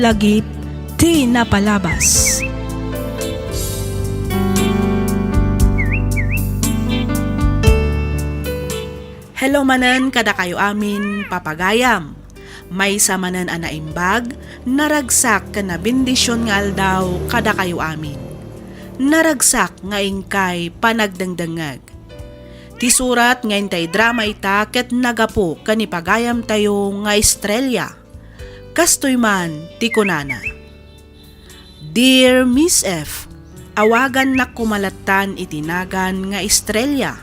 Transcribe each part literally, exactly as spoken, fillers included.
Lagip ti napalabas. Hello manen kadakayo amin, papagayam. Maysa manen a naimbag, naragsak ken nabendision nga aldaw kadakayo amin. Naragsak nga inkay panagdengdengngeg. Ti surat nga intay drama ita ket nagapu ken ni pagayamtayo nga Estrella. Kastoy man ti kunana, "Dear Miss F, awagannak koma lattan iti nagan nga Estrella.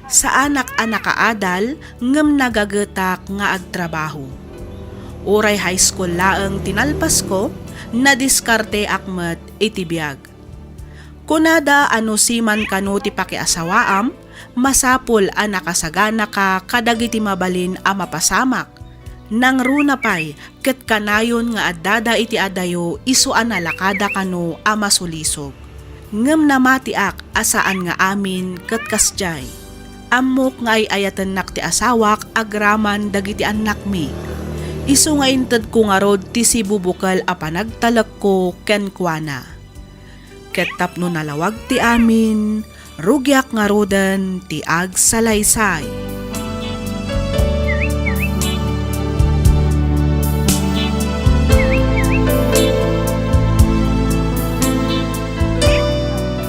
Saanak a nakaadal ngem nagagetak nga agtrabaho. Uray high school laeng ti nalpasko, nadiskarteak met iti biag. Kunada a no siman kano ti pakiasawaam, masapul a nakasaganaka kadagiti mabalin a mapasamak. Nangruna pay ket kanayon nga addada iti adayo isu a nalakada kano a masulisog. Ngem namatiak a saan nga amin ket kasdiay. Ammok nga ay-ayatennak ti asawak agraman dagiti annakmi. Isu nga intedko ngarud ti sibubukel a panagtalekko kenkuana." Ket tapno nalawag ti amin, rugiak ngaruden ti agsalaysay.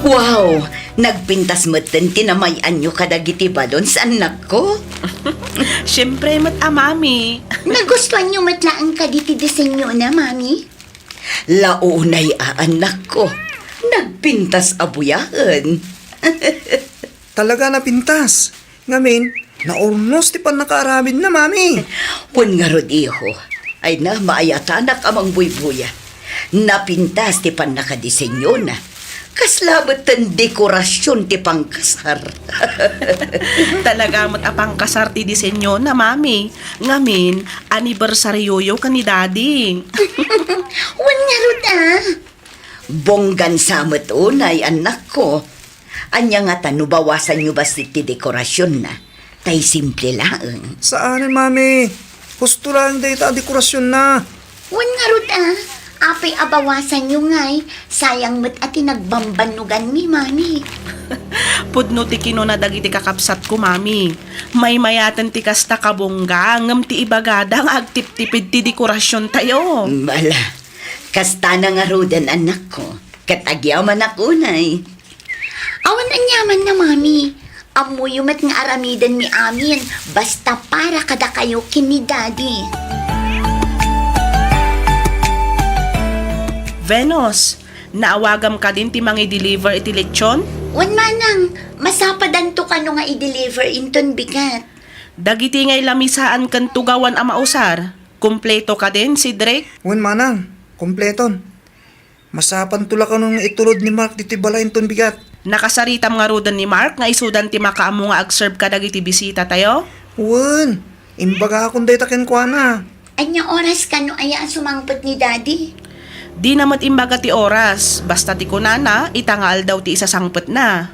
Wow! Nagpintas metten ti namay-anyo kadagiti balloons, annakko. Siempre met a, Mami. Nagustuanyo met laeng kadi ti disenyona, Mami? Launay a, annakko. Nagpintas a buyaen. Talaga napintas. Ngamin, naurnos ti pannakaaramidna, Mami. Wen ngarud, iho. Ay na, maayatanak a mangbuybuya. Napintas ti pannakadisenyona. Kasla metten dekorasyon ti pangkasar. Talaga met a pangkasar ti disenyona, Mami. Ngamin, anibersarioyo ken ni Daddy. Wen ngarud, a. Bonggan sa met unay, annakko. Ania ngata no bawasanyo bassit ti dekorasionna? Tay simple laeng. Saanen, Mami. Husto laeng dayta a dekorasionna. Wen ngarud, a. Apay a bawasanyo ngay? Sayang met a ti nagbambannoganmi, Mami. Pudno ti kinuna dagiti kakabsatko, Mami. Maymayaten ti kasta kabongga, ngem ti ibagada nga agtiptipid ti dekorasiontayo. Bala, kastana ngaruden, annakko. Ket agyamanak unay. Awan aniamanna, Mami. Ammoyo met nga aramidenmi amin, basta para kadakayo ken ni Daddy. Venus, naawagam kadin ti mangi-deliver iti lechon? Wen, Manang, masapadanto kano nga i-deliver inton bigat. Dagiti ngay lamisaan ken tugawan a mausar, kompleto kadin, Cedric? Wen, Manang, kompleton. Masapanto la kano nga itulod ni Mark ditoy balay inton bigat. Nakasaritam ngaruden ni Mark nga isudan ti makaammo nga agserve kadagiti bisitatayo? Wen, imbagakon dayta kenkuana. Ania oras kano aya a sumangpet ni Daddy? Dina met imbaga ti oras, basta ti kunana, ita nga aldaw ti isasangpetna.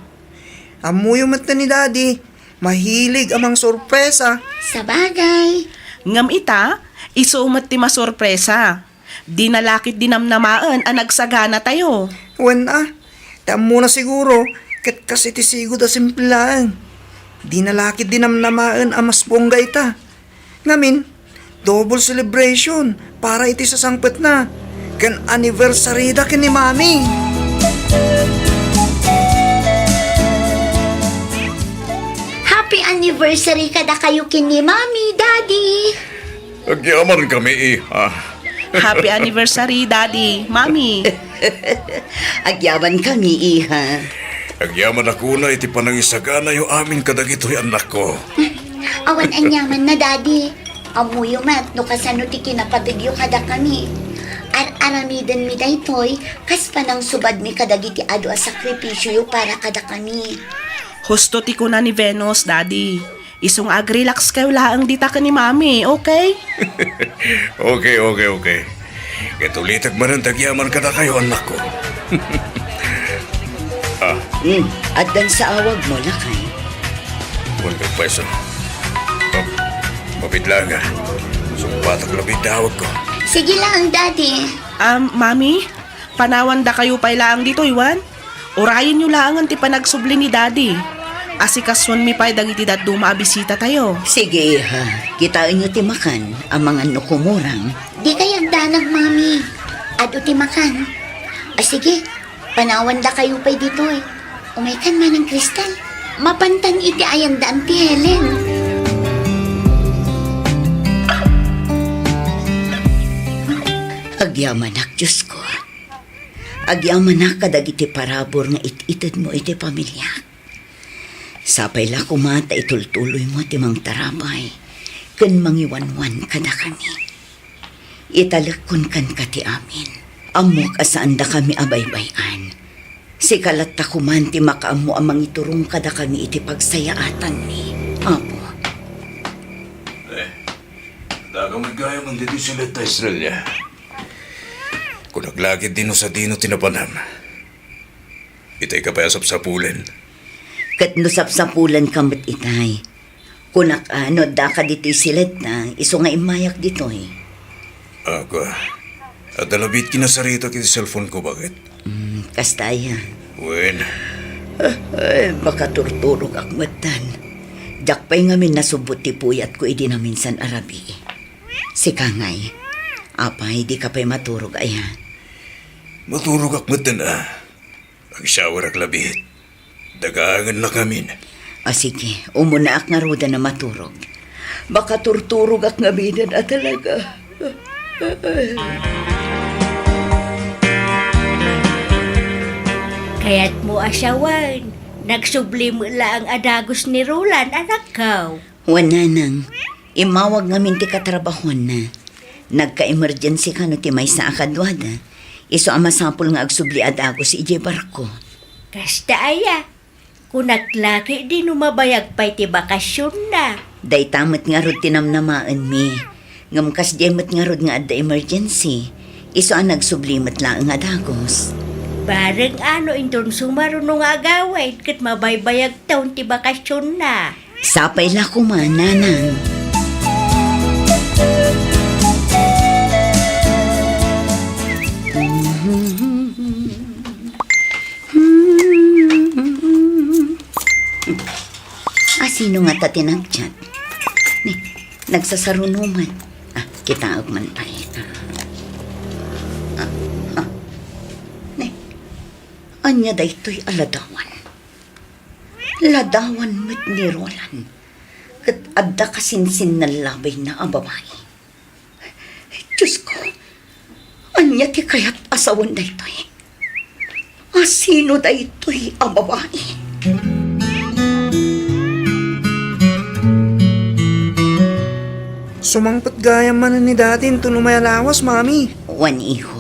Ammoyo met ni Daddy, mahilig a mangsorpresa. Sabagay. Ngem ita, isu met ti masorpresa. Dina la ket dinamnamaen a nagsaganatayo. Wen a, ta ammona siguro ket kas iti sigud a simple laeng. Dina la ket dinamnamaen a mas bongga ita. Ngamin, double celebration para iti sasangpetna ken anniversary da ken ni Mami. Happy anniversary kadakayo ken ni Mami, Daddy! Agyamankami, iha. Happy anniversary, Daddy, Mami. Agyamankami, iha. Agyamanak unay iti panangisaganayo amin kadagitoy annakko. Awan aniamanna, Daddy. Ammoyo met no kasano ti kinapategyo kadakami. Ar-aramidenmi daytoy kas panangsubadmi kadagiti adu a sakripisioyo para kadakami. Husto ti kuna ni Venus, Daddy. Isu nga agrelax kayo laeng dita ken ni Mami, okay? Okay, okay, okay. Ket ulitek manen ti agyaman kadakayo, annakko. Ah. Hmm, addan sa awagmo, lakay. Wen ket pweso. Oh, mapit laeng, a. Sungbatak labi ti awagko. Sige lang, Daddy. Um, Mami, panawandakayo pay laeng ditoy, wen? Urayenyo laengen ti panagsubli ni Daddy. Asikasuenmi pay dagiti dadduma a bisitatayo. Sige, iha. Kitaenyo ti makan, amangan no kumurang. Dikay agdanag, Mami. Adu ti makan. A, sige. Panawandakayo pay ditoy. Umaykan, Manang Crystal. Mapantan iti ayandan ti Helen. Agyamanak, Diosko. Agyamanak kadagiti parabur nga it-itedmo iti pamiliak. Sapay la koma ta itultuloymo ti mangtarabay ken mangiwanwan kadakami. Italekkon kenka ti amin. Ammok a saandakami a baybay-an. Sika latta koman ti makaammo a mangiturong kadakami iti pagsayaatanmi, Apo. Eh, dakayo met gayam ditoy siled, Estrella. Kunak la ketdi no sadino ti napanam. Itay ka pay a sapsapulen. Ket no sapsapulenka met itay, kunak a no addaka ditoy siledta, isu nga immayak ditoy. Ako, adda la biit kinasaritak iti cellphone ko, baket? Mm, kasta aya. Wen. Ay, makaturturogak metten. Diak pay ngamin nasubbot ti puyatko idi naminsan a rabii. Sika ngay, apay, dika pay maturog aya? Maturogak metten a. Agshowerak la biit. Dagaengen la ngamin. A, sige, umunaak ngaruden a maturog. Makaturturogak ngaminen a talaga. Kayatmo a siawen, nagsubli met laeng a dagus ni Roland, anakko. Wen, nanang, immawag ngamin ti katrabahuanna. Nagka-emergency kano ti maysa a kaduada. Isu a masapul nga agsubli a dagus idiay barko. Kasta aya? Kunak la ketdi no mabayag pay ti bakasionna. Dayta met ngarud ti namnamaenmi. Ngem kasdiay met ngarud nga adda emergency. Isu a nagsubli met laeng a dagus. Bareng a no inton sumaruno nga agawid ket mabaybayagtaon ti bakasionna. Sapay la koma, nanang. A, sino ngata ti nag-chat? Ni, nagsasaruno man. A, kitaek man pay. A, a, a. Ni, ania daytoy a ladawan? Ladawan met ni Roland, ket adda kasinsinnallabayna a babai. Diosko, ania ti kayat a sawen daytoy? A, sino daytoy a babai? Sumangpet gayam manen ni Daddy inton umay a lawas, Mami. Wen, iho.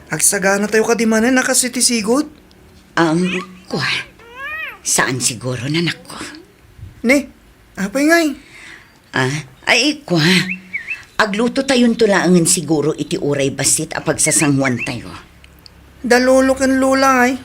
Agsaganatayo kadi manen a kas iti sigud? Um, kua. Saan siguro, nanakko. Ne, apay ngay? A, ay, kua. Aglutotayonto laengen siguro iti uray bassit a pagsasanguantayo. Da lolo ken lola, ay.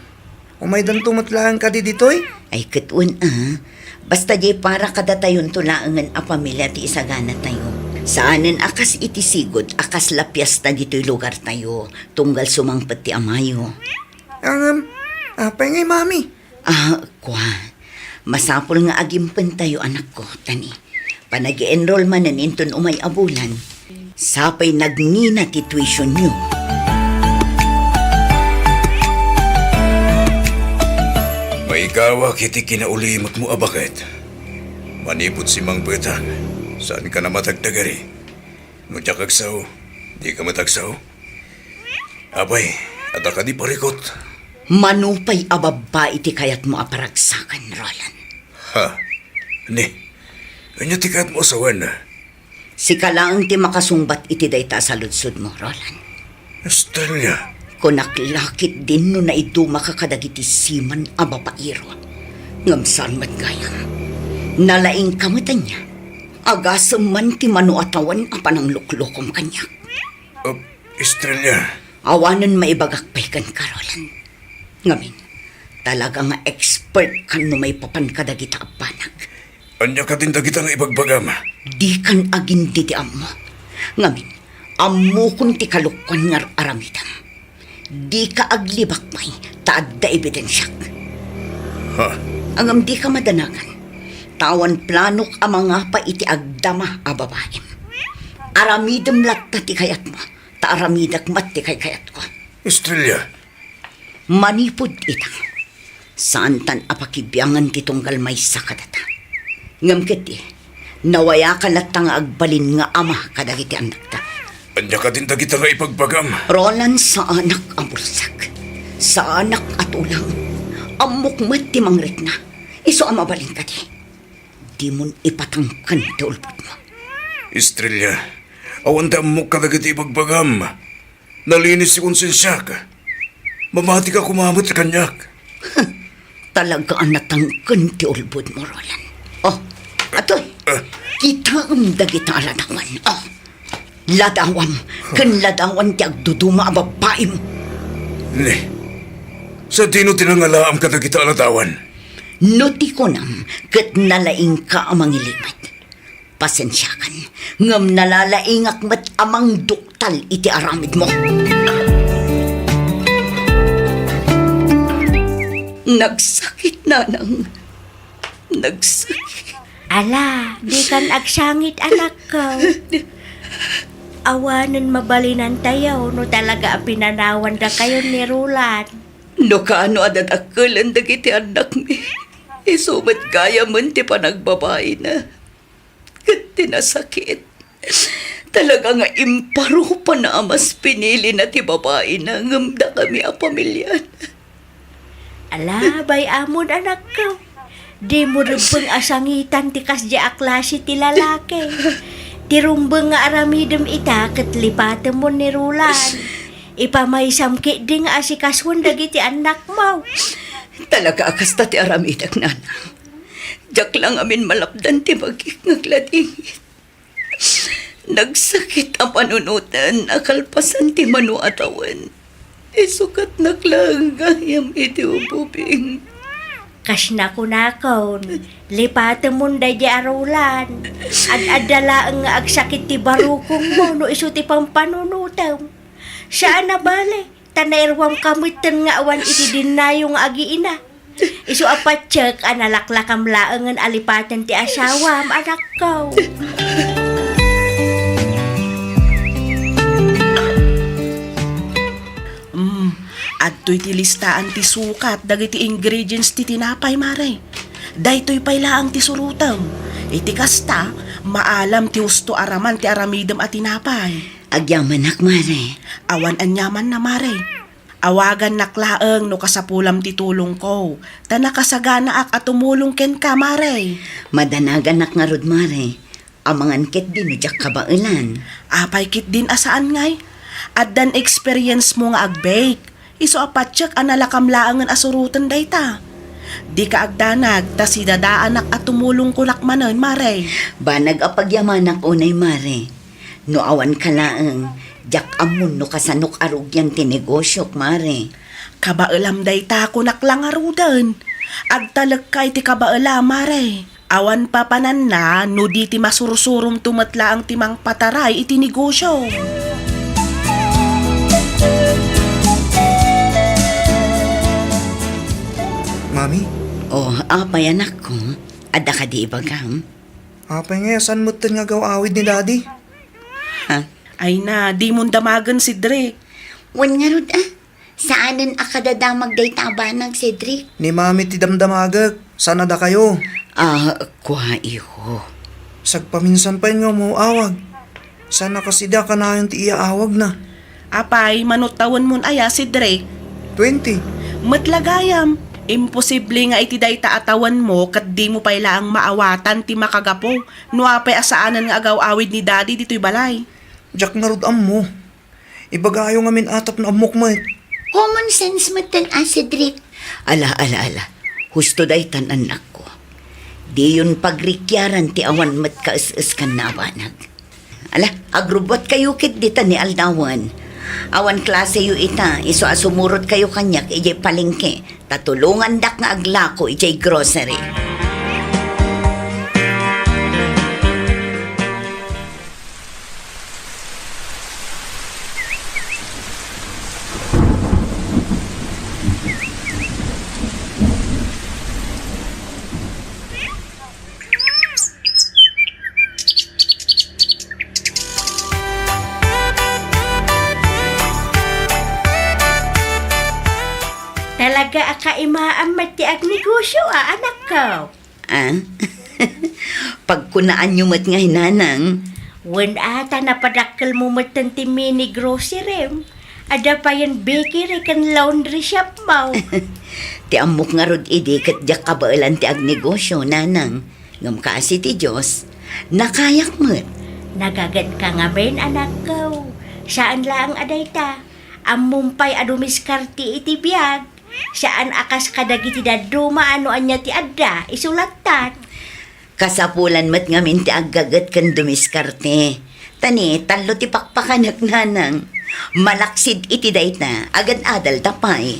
Umaydanto met laeng kadi ditoy? Ay, ket wen a. Basta diay para kadatayonto laengen a pamilia ti isaganatayo. Saanen a kas iti sigud a kasla piesta ditoy lugartayo, tunggal sumangpet ti amayo. Ngem, apay ngay, Mami? A, kua. Masapul nga agimpentayo, anakko, ta ni, panag-enroll manen inton umay a bulan. Sapay nagngina ti tuitionyo. Maikawak iti kinaulimekmo a baket. Manipud simmangpetak, saanka a matagtagari. No diak agsao, dika met agsao. Apay, adda kadi parikut? Mano pay a babbai ti kayatmo a paragsaken, Roland? Ha? Ni, ania ti kayatmo a sawen? Sika laeng ti makasungbat iti dayta a saludsodmo, Roland. Estrella. Kunak la ketdin no naidumaka kadagiti siman a babaero. Ngem saan met gayam. Nalaingka met ania? Agasem man ti mano a tawen a panangluklokom kaniak. Ah, Estrella. Awanen maibagak pay kenka, Roland. Ngamin, talaga nga expert kan no maipapan kadagita a banag. Ania kadin dagita nga ibagbagam? Dikan agin didi ammo. Ngamin, Ammokon ti kalukkuan nga ar-aramidem. Dika aglibak pay, ta adda ebidensiak. Ha? Ngem dika madanagan. Ta awan planok a mangapa iti agdama a babaim. Aramidem latta ti kayatmo, ta aramidek met ti kaykayatko. Estrella. Manipud ita, saantan a pakibiangan ti tunggal maysa kadata. Ngem ketdi, nawayaka latta nga agbalin nga ama kadagiti annakta. Ania kadin dagita nga ibagbagam? Roland, saanak a bulsek. Saanak a tulang. Ammok met ti mangrikna. Isu a mabalin kadi. Dimon ipatangken ti ulbodmo. Estrella, awan ti ammok kadagiti ibagbagam. Nalinis ti konsensiak. Mamatika koma met kaniak. Talaga a natangken ti ulbodmo, Roland. Oh, atoy. Ah. Kitaem dagita a ladawan. Oh, ladawam ken ladawan ti agduduma a babbaim. Ni, sadino ti nangalaam kadagita a ladawan? No ti kunam, ket nalaingka a mangilimed. Pasensiakan, ngem nalalaingak met a mangduktal iti aramidmo. Nagsakit, nanang. Nagsakit. Ala, dikan agsangit, anakko. Awanen mabalinantayo no talaga a pinanawandakayo ni Roland. No kaano a dadakkelen dagiti annakmi, isu met gayamen ti panagbabaina. Ket ti nasakit, talaga nga imparupan a mas pinilina ti babaina ngem dakami a pamiliana. Ala, bay-amon, anakko. Dimo rebbeng a sangitan ti kasdiay a klase ti lalaki. Ti rumbeng nga aramidem ita ket lipatemon ni Roland. Ipamaysam ketdi nga asikasuen dagiti annakmo. Talaga a kasta ti aramidek, nanang. Diak la ngamin malapdan ti bagik nga agladingit. Nagsakit a panunoten a kalpasan ti mano a tawen. Isukat nak laeng gayam iti ububing. Kas nakunakon, lipatemon daydi a Roland. Ad-adda laeng nga agsakit ti barukongmo no isu ti pampanunotem. Saan a bale, ta nairuamka metten nga awan iti dinnayo nga agiina. Isu a patiek a nalaklakam laengen a lipaten ti asawam, anakko. Mm, adtoy ti listaan ti sukat dagiti ingredients ti tinapay, Mare. Daytoy pay laeng ti surotem. Iti kasta, maalam ti husto a raman ti aramidem a tinapay. Agyamanak, Mare. Awan aniamanna, Mare. Awagannak laeng no kasapulam ti tulongko, ta nakasaganaak a tumulong kenka, Mare. Madanaganak ngarud, Mare. Amangan ketdi no diak kabaelan. Apay ketdin a saan ngay? Addan experience mo nga ag-bake. Isu a patiek a nalakam laengen a suroten dayta. Dika agdanag ta sidadaanak a tumulong kunak manen, Mare. Banag a pagyamanak unay, Mare. No awanka laeng, diak ammon no kasanok a rugian ti negosiok, Mare. Kabaelam dayta, kunak la ngaruden. Agtalekka iti kabaelam, Mare. Awan papananna no di ti masursuromto met laeng ti mangpataray iti negosio. Mami? Oh, apay, anakko? Adda kadi ibagam? Apay nga saan metten nga agaw-awid ni Daddy? Ha? Ay na, dimon damagen, Cedric. Wen ngarud, ah. Saanen a kadadamag dayta a banag, Cedric. Ni Mami ti damdamagek, saan a dakayo? Ah, kua, iho. Sagpaminsan pay nga umaw-awag. Saan a kas idi a kanayon ti iyaawagna. Apay, mano tawenmon aya, Cedric? Twenty. Met la gayam, imposible nga iti dayta a tawenmo ket dimo pay laeng maawatan ti makagapu no apay a saanen nga agaw-awid ni Daddy ditoy balay. Diak ngarud ammo. Ibagayo ngamin a tapno ammok met. Common sense metten a, Cedric. Ala, ala, ala. Husto daytan, annakko. Diyon pagrikiaran ti awan met kaes-eskanna a banag. Ala, agrubbuatkayo ketdi ta ni aldawen. Awan klaseyo ita, isu a sumurotkayo kaniak idiay palengke, ta tulongandak nga aglako idiay grocery. Talaga a kaimaam met ti agnegosio a, anakko. Ah? Pagkunaanyo met nga hinanang. Wen a, ta napadakkelmo metten ti mini grocery-m. Adda payen bakery ken laundry shop-mo. Ti ammok ngarud idi ket diak kabaelan ti agnegosio, nanang. Ngem kaasi ti Dios, nakayak met. Nagagetka ngamin, anakko. Saan laeng a dayta. Ammom pay a dumiskarte iti biag. Saan a kas kadagiti dadduma a no ania ti adda, isu lattan. Kasapulan met ngamin ti aggaget ken dumiskarte. Ta ni, tallo ti pakpakanek, nanang. Malaksid iti dayta, agad-adalta pay.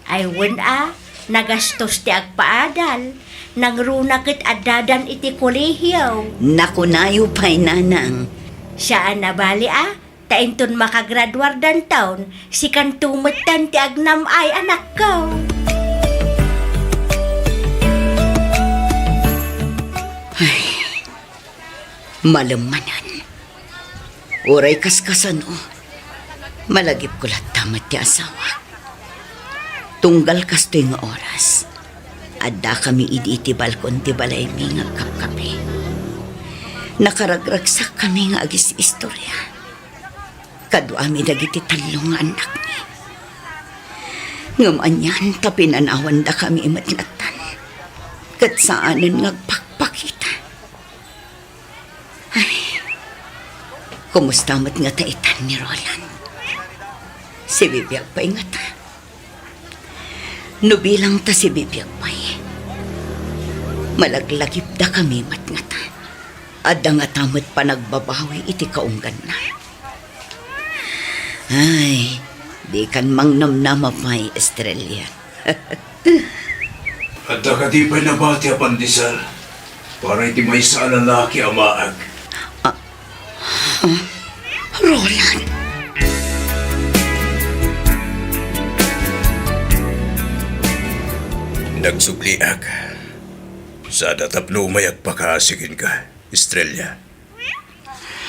Ay, wen a, nagastos ti agpaadal. Nangruna ket addadan iti kolehiyo. Nakunayo pay, nanang. Saan a bali a, ta inton makagraduardanton, sikanto metten ti agnam-ay, anakko. Ay, malem manen. Uray kaskasano, malagipko latta met ti asawak. Tunggal kastoy nga oras, addakami idi iti balkon ti balaymi nga agkapkape. Nakaragragsakkami nga agis-istorya. Kaduami dagiti tallo nga annakmi. Ngem anian ta pinanawandakami met lattan. Ket saanen nga agpakpakita. Ay, kumusta met ngata itan ni Roland? Sibibiag pay ngata? No bilang ta sibibiag pay, malaglagipdakami met ngata. Adda ngata met panagbabawi iti kaungganna. Ay, dikan mangnamnama pay, Estrella. Adda kadi pay nabati a pandesal para iti maysa a lalaki a maag? Ah, ah, Roland! Nagsubliak. Sada tapno umay agpakaasi kenka, Estrella.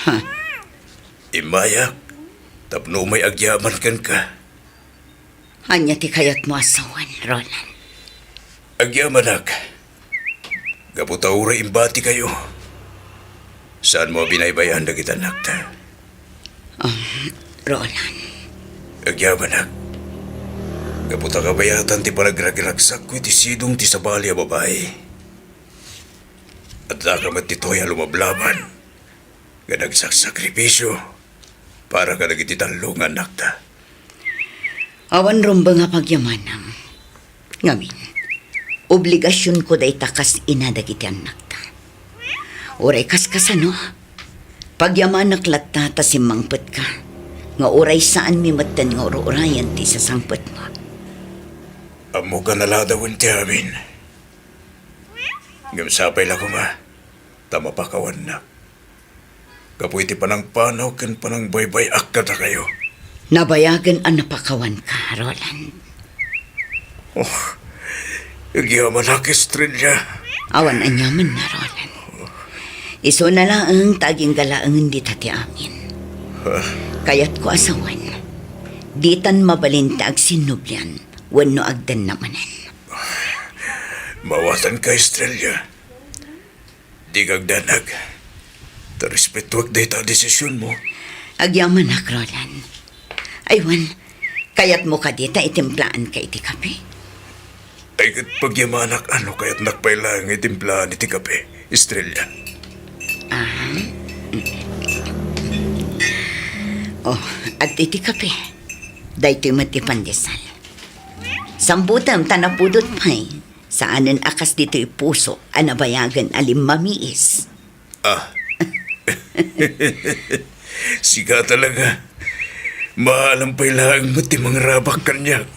Ha? Immayak tapno umay agyaman kenka. Ania ti kayatmo a sawen, Roland? Agyamanak. Gapu ta uray imbatikayo, saanmo a binaybay-an dagiti annakta. Um, Roland. Agyamanak. Gapu ta kabayatan ti panagragragsakko iti sidong ti sabali a babai. Addaka met ditoy a lumablaban nga nagsaksakripisio para kadagiti tallo nga annakta. Awan rumbeng a pagyamanam. Ngamin, obligasionko dayta kas ina dagiti annakta. Uray kaskasano, pagyamanak latta ta simmangpetka, nga uray saanmi metten nga ur-urayen ti sasangpetmo. Ammok a naladawen ti amin. Ngem sapay la koma ta mapakawannak gapu iti panangpanaw ken panangbaybay-ak kadakayo. Nabayagen a napakawanka, Roland. Oh, agyamanak, Estrella. Awan aniamanna, Roland. Isuna laeng ta agingga laengen dita ti amin. Ah. Kayatko a sawen, ditan mabalin ti agsinnublian wenno agdanna manen. Mawatanka, Estrella. Dika agdanag. Ta respetuak dayta a desisionmo. Agyamanak, Roland. Ay wen, kayatmo kadi ta itimplaanka iti kape? Ay ket pagyamanak a no kayatnak pay laeng nga itimplaan iti kape, Estrella. Ah. Oh, adtoy ti kape. Daytoy met ti pandesal. Sambutem ta napudot pay. Saanen a kas ditoy puso a nabayagen a limmamiis. Ah. Sika talaga. Maalam pay laeng met ti mangrabak kaniak.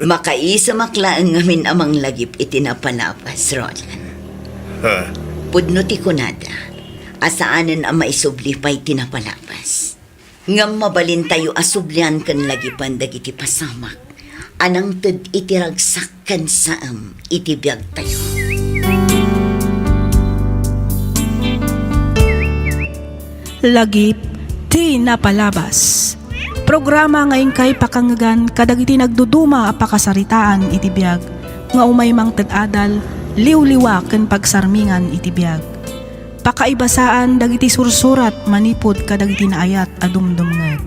Makaisemak laeng ngamin a manglagip iti napalabas, Roland. Ha? Pudno ti kunada, a saanen a maisubli pay ti napalabas. Ngem mabalintayo a sublian ken lagipen dagiti pasamak a nangted iti ragsak ken saem iti biagtayo. Lagip ti napalabas. Programa nga inkay pakangngegan kadagiti nagduduma a pakasaritaan iti biag nga umay mangted adal, liwliwa ken pagsarmingan iti biag. Pakaibasaan dagiti sursurat manipud kadagiti naayat a dumdumngeg.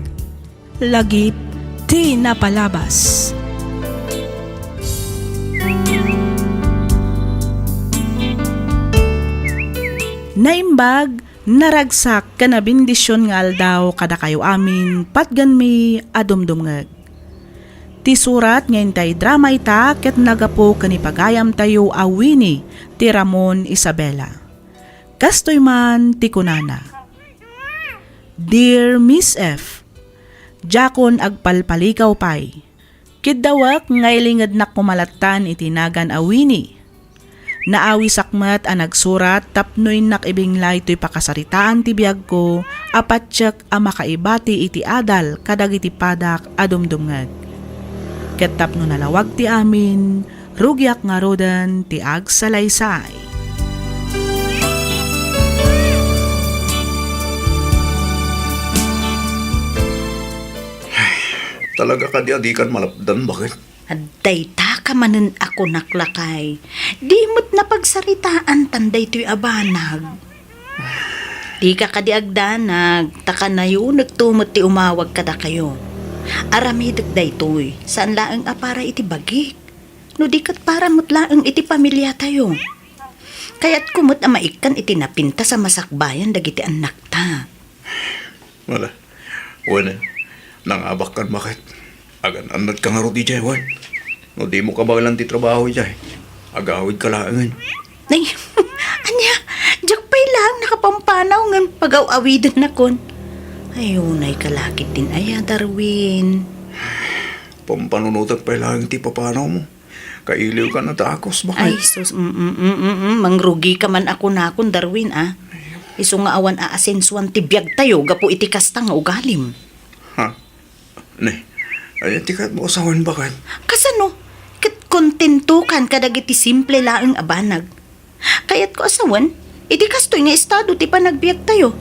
Lagip ti napalabas. Naimbag, naragsak, ken nabendision nga aldaw kadakayo amin, patgenmi a dumdumngeg. Ti surat nga intay drama ita ket naggapu ken ni pagayamtayo a Winnie ti Ramon Isabela. Kastoy man ti kunana, Dear Miss F, diakon agpalpalikaw pay. Kiddawek nga ilingednak koma lattan iti nagan a Winnie. Naawisak met a nagsurat tapno innak ibinglay toy pakasaritaan ti biagko a patiek a makaibati iti adal kadagiti padak a dumdumngeg. Ket tapno nalawag ti amin, rugiak ngaruden ti agsalaysay. Talaga kadi a dikan malapdan, baket? Dayta ka manen a kunak, lakay. Di met napagsaritaan tan daytoy a banag. Dika kadi agdanag, ta kanayonekto met ti umawag kadakayo. Aramidek daytoy, saan laeng a para iti bagik, no di ket para met laeng iti pamiliatayo. Kayatko met a maikkan iti napintas a masakbayan dagiti annakta. Wala. Wen, nangabakkan, baket? Agan-annadka ngarud idiay, wen? No dimo kabaelan ti trabaho idiay, agawidka laengen. Ay, ania, diak pay laeng nakapampanaw ngem pagaw-awidennakon. Ay, unayka la ketdin aya, Darwin. Pampanunotek pay laeng ti papanawmo. Kailiwka a dakes, baket? Ay, sus, mm, mm, mm, mm, mm, mangrugika man a kunakon, Darwin, a. Isu nga awan aasensuan ti biagtayo gapu iti kasta nga ugalim. Ha? Ne, ay, ti kayatmo a sawen, baket? Kasano? Ket kontentokan kadagiti simple laeng a banag. Kayatko a sawen, iti kastoy nga estado ti panagbiagtayo,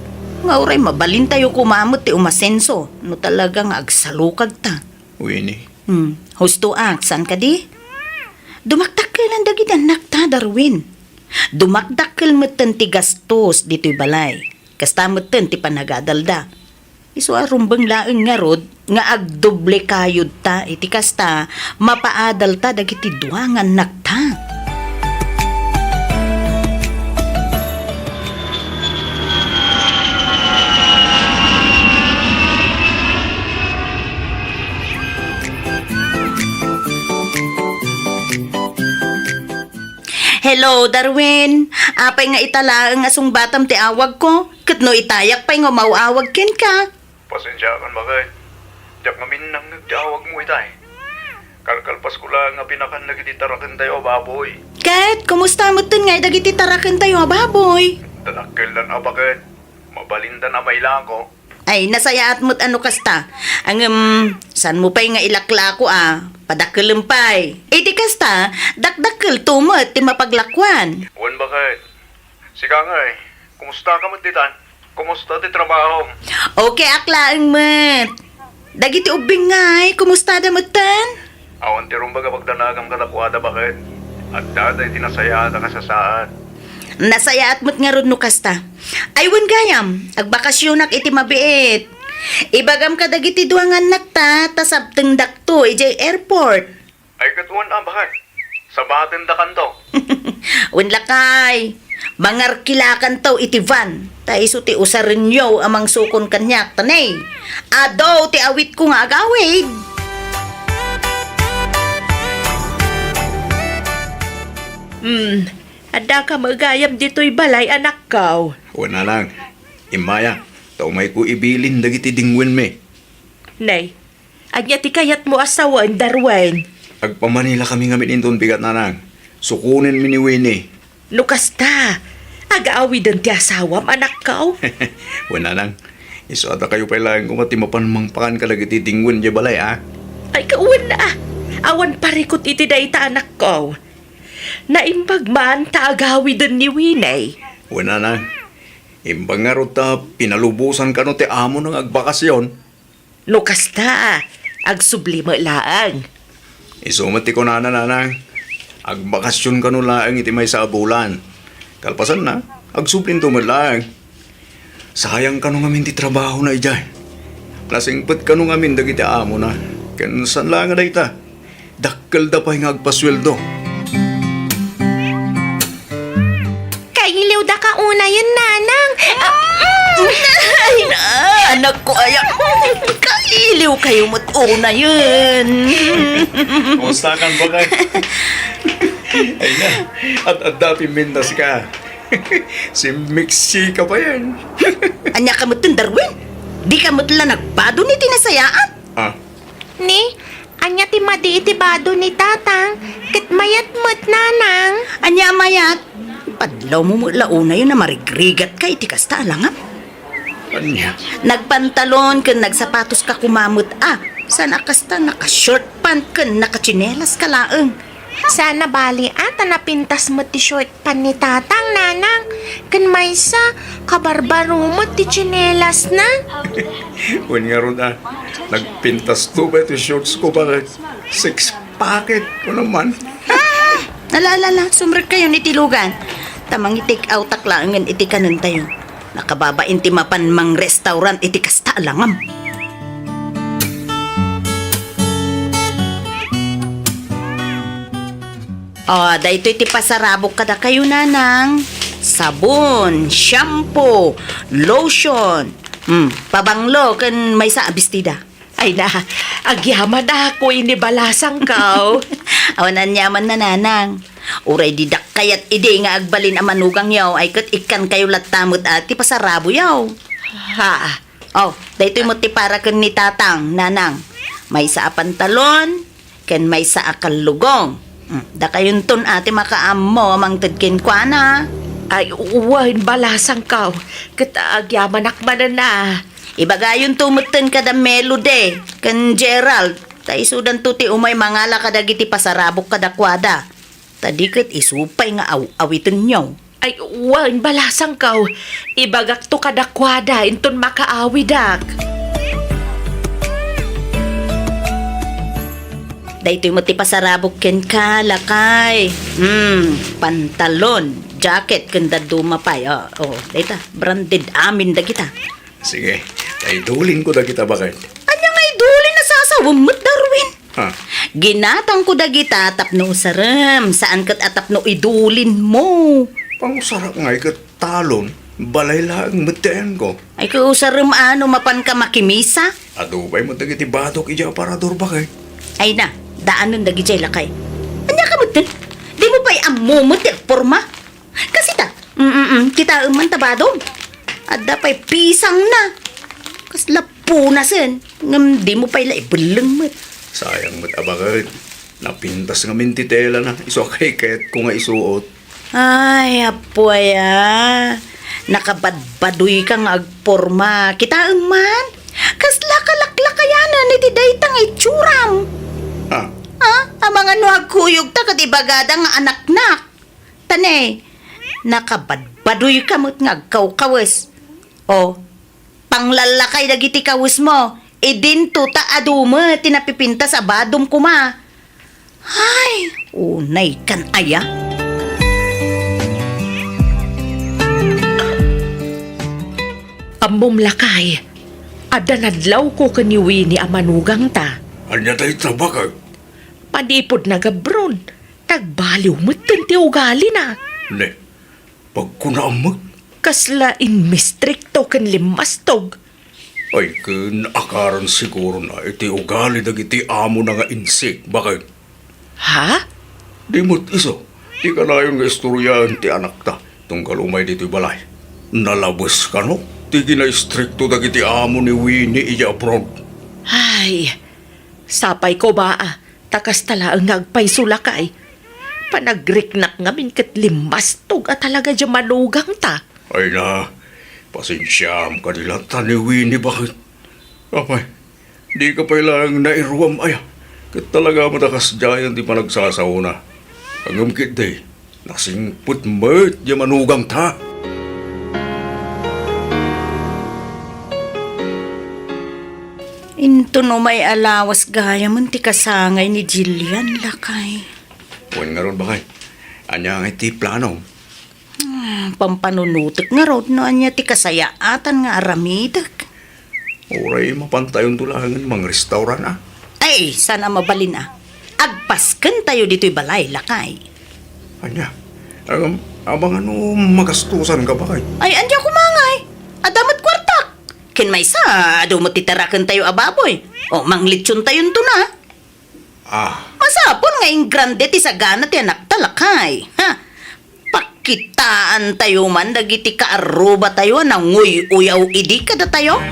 nga uray mabalintayo koma met ti umasenso, no talaga nga agsalukagta. Winnie. Hmm, hustoak, saan kadi? Dumakdakkelan dagiti annakta, Darwin. Dumakdakkel metten ti gastos ditoy balay. Kasta metten ti panagadalda. Isu a rumbeng laeng ngarud nga agdoble kayodta iti kasta, mapaadalta dagiti dua nga annakta. Hello, Darwin. Apay nga ita laeng a sungbatam ti awagko? Ket no itayak pay nga umaw-awag kenka? Pasensiakan, baket. Diak ngamin nangngeg ti awagmo itay. Kalkalpasko laeng a pinakan dagiti tarakentayo a baboy. Ket kumusta metten ngay dagiti tarakentayo a baboy? Dadakkeldan a, baket. Mabalindan a mailako. Ay, nasayaat met a no kasta. Ngem, saanmo pay nga ilaklako a? Padakkelem pay. Iti kasta, dakdakkelto met ti mapaglakuan. Wen, baket. Sika ngay, kumustaka met ditan? Kumusta ti trabahom? Okay ak laeng met. Dagiti ubbing ngay, kumustada metten? Awan ti rumbeng a pagdanagam kadakuada, baket. Addada iti nasayaat a kasasaad. Nasayaat met ngarud no kasta. Ay wen gayam, agbakasionak iti mabiit. Ibagam kadagiti dua nga annakta, ta sabtengdakto idiay airport. Ay, ket wen a, baket. Sabatendakanto. Wen lakay, mangarkilakanto iti van, ta isu ti usarenyo a mangsukon kaniak, ta ne, adu ti awitko nga agawid. Hmm, addaka met gayam ditoy balay, anakko? Wen, nanang. Immaya, ta umayko ibilin dagiti dingwenmi. Nay, ania ti kayatmo a sawen, Darwin? Agpamanilakami ngamin inton bigat, nanang. Sukonenmi ni Winnie. No kasta, agaawiden ti asawam, anakko? Wen, nanang. Isu a dakayo pay laeng koma ti mapan mangpakan kadagiti dingwen idiay balay, a? Ay, kawen a. Awan parikut iti dayta, anakko. Naimbag man ta agawiden ni Winnie. Wen, nanang. Imbag ngarud ta pinalubosan kano ti amona nga agbakasion. No kasta, agsubli met laeng. Isu met ti kunana, Nanang. Agbakasyon kano laeng iti maysa a bulan. Kalpasanna, agsublinto met laeng. Sayang kano ngamin ti trabahona idiay. Nasingpet kano ngamin dagiti amona. Ken saan laeng a dayta, dakkelda pay nga agpasueldo. Kailiwda ka unayen, Nanang. Ay, na, anakko aya. Kailiw kayo met unayen. Kumusta ka, Bakay? Ay na, at adda pimintas ka. Simmiksi ka pa yan. Ania ka met, Darwin? Di ka met la nagbado ni ti nasayaan? Ah. Ni, ania ti madi iti bado ni Tatang? Ket mayat met, Nanang. Ania a mayat? Padlawmo met la unayen a marigrigat ka iti kasta a langam. Ania? Nagpantalon ken nagsapatos ka koma met a. Saan a kasta naka-short pant ken nakatsinelas ka laeng. Saan a bali a ta napintas met ti short pant ni Tatang, Nanang. Ken maysa, kabarbaro met ti tsinelasna. Wen ngarud a, nagpintasto pay ti shorts ko, Bakay. Six packet ko naman. Ah! Ala, ala, ala, sumrekkayon iti lugan. Ta mangi-take outak laengen iti kanentayo. Nakababain ti mapan mangrestaurant iti kasta a langam. O, daytoy ti pasarabok kadakayo, Nanang. Sabon, shampoo, lotion, hmm, pabanglo, ken maysa a bestida. Ay na, agyamanak, Winnie Balasangkaw. Awan aniaman, Nanang. Uray didak kayat idi nga agbalin a manugangyo, ay ket ikkankayo latta met a ti pasaraboyo. Ha? O, daytoy met ti para ken ni Tatang, Nanang. Maysa a pantalon, ken maysa a kallugong. Hmm, dakayonton a ti makaammo a mangted kenkuana. Ay, wen, Balasangkaw. Ket agyamanak manen a. Ibagayonto metten kada Melody ken Gerald, ta isudanto ti umay mangala kadagiti pasarabok kadakuada. Ta di ket isu pay nga aw-awitenyo. Ay, wen, Balasangkaw. Ibagakto kadakuada inton makaawidak. Daytoy met ti pasarabok kenka, lakay. Hmm, pantalon, jacket, ken dadduma pay. O, o, dayta, branded amin dagita. Sige, ta idulinko dagita, Bakay. Ania nga idulin a sasawem met, Darwin? Ha? Ginatangko dagita tapno usarem, saan ket a tapno idulinmo. Pangusarak ngay ket talon, balay laeng met ti ayanko. Ay, ket usarem a no mapanka makimisa? Adu pay met dagiti badok idiay aparador, Bakay. Ay na, daanen dagidiay, lakay. Ania ka metten? Dimo pay ammo met ti agporma? Kasita, mm, mm, kitaem man ta badom. Adda pay pisangna. Kasla punasen, ngem dimo pay la ibelleng met. Sayang met a, Bakay. Napintas ngamin ti telana, isu a kaykayatko nga isuot. Ay, apo aya. Nakabadbadoyka nga agporma. Kitaem man. Kasla kalaklakayanan iti dayta nga itsuram. Ah. Ah, amangan no agkuyogta ket ibagada nga anaknak. Ta ne, nakabadbadoyka met nga agkawkawes. O, panglallakay dagiti kawesmo, idinto ta adu met ti napipintas a badom koma. Ay, unaykan aya. Ammom, lakay, adda nadlawko ken ni Winnie a manugangta. Ania dayta, Bakay? Manipud nagabron, nagbaliw metten ti ugalina. Ne, pagkunaam met? Kasla immistrikto ken limmastog. Ay, ken akaran sigurona iti ugali dagiti amona nga insik, Bakay. Ha? Di met isu ti kanayon nga istoriaen ti anakta tunggal umay ditoy balay. Nalabes kano ti kinaistrikto dagiti amo ni Winnie idiay abroad. Ay, sapay koma a, ta kasta laeng nga agpayso, lakay. Panagriknak ngamin ket limmastog a talaga diay manugangta. Ay na, pasensiaam kadi latta ni Winnie, Bakay. Apay, dika pay laeng nairuam aya. Ket talaga met a kasdiayen ti panagsasaona. Ngem ketdi, nasingpet met diay manugangta. Inton umay a lawas gayamen ti kasangay ni Jillian, lakay. Wen ngarud, bakay. Ania ngay ti plano? Ah, pampanunotek ngarud no ania ti kasayaatan nga aramidek. Uray mapantayonto laengen mangrestaurant, a? Ay, saan a mabalin, a. Agpaskentayo ditoy balay, lakay. Ania? Agam, abangan no magastusan ka, bakay? Ay, ania koma ngay? Adda met kuartak. Ken maysa, adu met ti tarakentayo a baboy. O, manglitsontayon to na. Ah. Masapul nga ingrande ti sagana ti anakta, lakay. Ha? Pakitaantayo man dagiti kaarrubatayo a nanguy-uyaw idi kadatayo.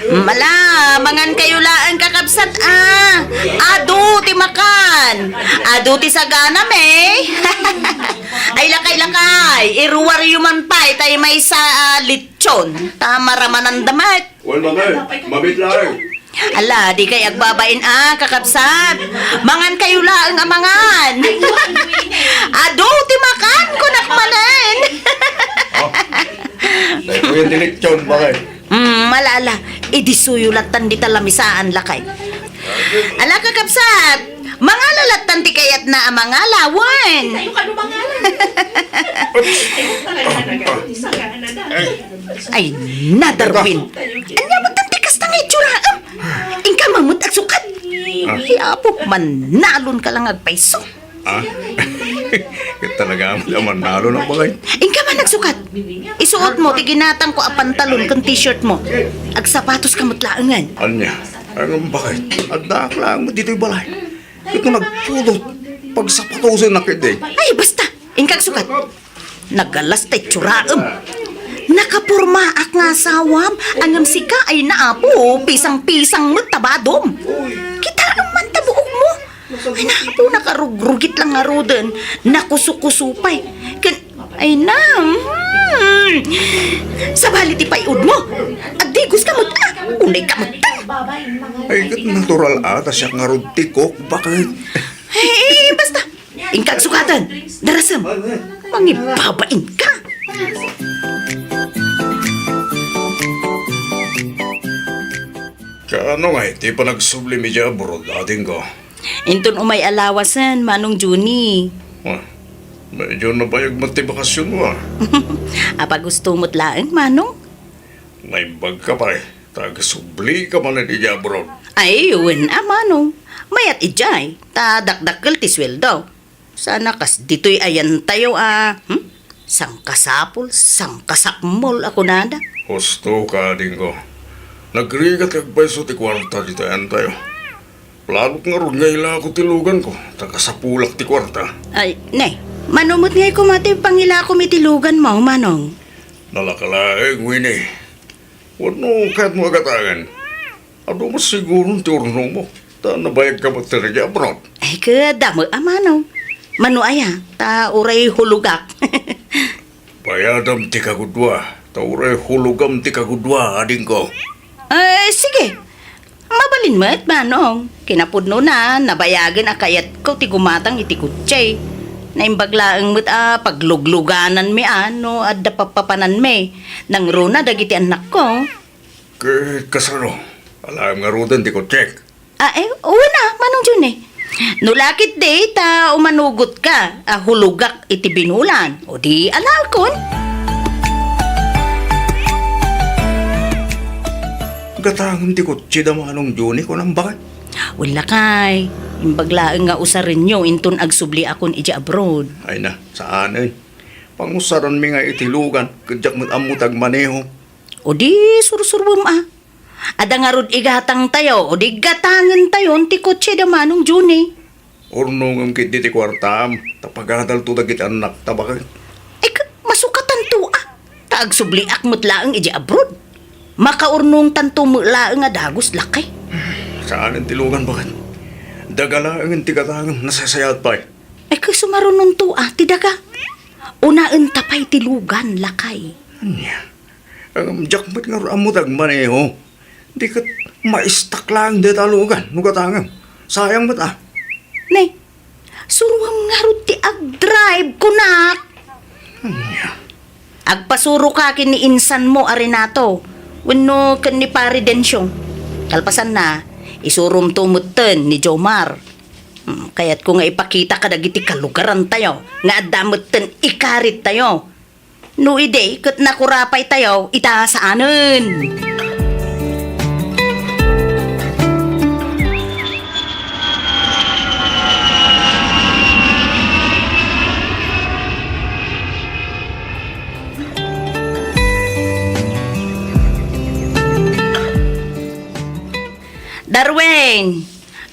Mala, mangan kayo laeng, kakabsat, a. Adu ti makan. Adu ti sagana, me. Ay, lakay, lakay. Iruwaryo man pay tay maysa a lechon. Ta maramananda met. Wen, mami. Mamit laeng. Ala, di kay agbabain, a, kakabsat. Mangan kayo laeng a mangan. Adu ti makan, kunak manen. Oh. Daytoy ti lechon, bakay. Mm, ala, ala. Idisuyo lattan dita lamisaan, lakay. Ala, kakabsat. Mangala lattan ti kayatna a mangala, wen. Tayo kano mangala. Ay, na, Darwin. Ania met ti kasta nga itsuraem? Inka man met agsukat. Ah. Ay, apo, mannalon ka lang agpayso. Ah? Ket talaga met a mannalon, bakay. Inka man agsukat. Isuot mo ti ginatang ko a pantalon ken t-shirt mo. Agsapatos ka met laengen. Ania? Ay, bakay. Addaak laeng met ditoy balay. Ket no nagpudot, pagsapatosennak iti. Ay, basta. Inka agsukat. Nagalas ta itsuraem. Nakapormaak nga asawam, ngem sika ay naapo, pisang-pisang met ta badom. Kitaem man ta buokmo. Ay, naapo, nakarugrugit lang ngaruden. Nakusukuso pay. Ken, ay na, hmm. Sabali ti pay-odmo. Agdigos ka met, a. Unay ka met, a. Ay, ket natural a, ta siak ngarud ti kok, bakay. Ay, basta. Inka agsukaten. Darasem. Mangibabain ka. Kaano ngay ti panagsublim idiay abroad, adingko? Inton umay a lawasen, Manong Juni. Ah, medyo nabayag met ti bakasionmo, a. Apa gusto met laeng, Manong? Naimbag ka pay, ta agsubli ka manen idiay abroad. Ay, wen a, Manong. Mayat idiay, ta dakdakkel ti sueldo. Sana kas ditoy ayantayo a, hmm? Sangkasapul, sangkasakmol a kunada. Husto ka, adingko. Nagrigat ti agpayso ti kuarta ditoy ayantayo. Planok ngarud nga ilako ti luganko, ta kasapulak ti kuarta. Ay, ne, mano met ngay koma ti pangilakom iti luganmo, Manong? Nalaka laeng, Winnie. Wenno kayatmo a gatangen? Adu met siguron ti urnomo, ta nabayag ka met ti idiay abroad. Ay, ket damo a, Manong. Mano aya, ta uray hulogak. Bayadam ti kagudua, ta uray hulogam ti kagudua, adingko. Ay, sige. Mabalin met, Manong. Kinapudnona, nabayagen a kayatko ti gumatang iti kotse. Naimbag laeng met a pagluglugananmi a no adda pappapananmi. Nangruna dagiti annakko. Ket kasano? Alaem ngaruden ti kotsek? Ah, eh, wen a, Manong Juni. No lakit di, ta umanugot ka, a hulogak iti binulan. O di, alaekon. Gatangem ti kotse da Manong Juni, kunam bakit? Wen lakay, imbag laeng nga usarenyo inton agsubliakon idiay abroad. Ay na, saanen. Pangusaranmi nga iti lugan, ket diak met ammo ti agmaneho. O di, sursuruem a. Adda ngarud igatangtayo, o di gatangentayon ti kotse da Manong Juni. Urnongem ketdi ti kuartam, ta pagadalto dagiti annakta baket. Ay, ket masukatanto a. Ta agsubliak met laeng idiay abroad. Makaurnongtanto met laeng a dagus, lakay. Saanen ti lugan baket. Daga laengen ti gatangem, nasasayaat pay. Ay, ket sumarunonto a ti daga. Unaenta pay ti lugan, lakay. Ania? Ngem diak met ngarud ammo ti agmaneho. Di ket maistak laeng dayta a lugan no gatangem. Sayang met a. Ne, suroam ngarud ti agdrive, kunak. Ania? Agpasuroka ken ni insanmo a Renato wenno ken ni Pare Dencio. Kalpasanna, isuromto metten ni Jomar. Hmm, kayatko nga ipakita kadagiti kalugarantayo nga adda metten ikarittayo. No idi ket nakurapaytayo ita saanen. Darwin,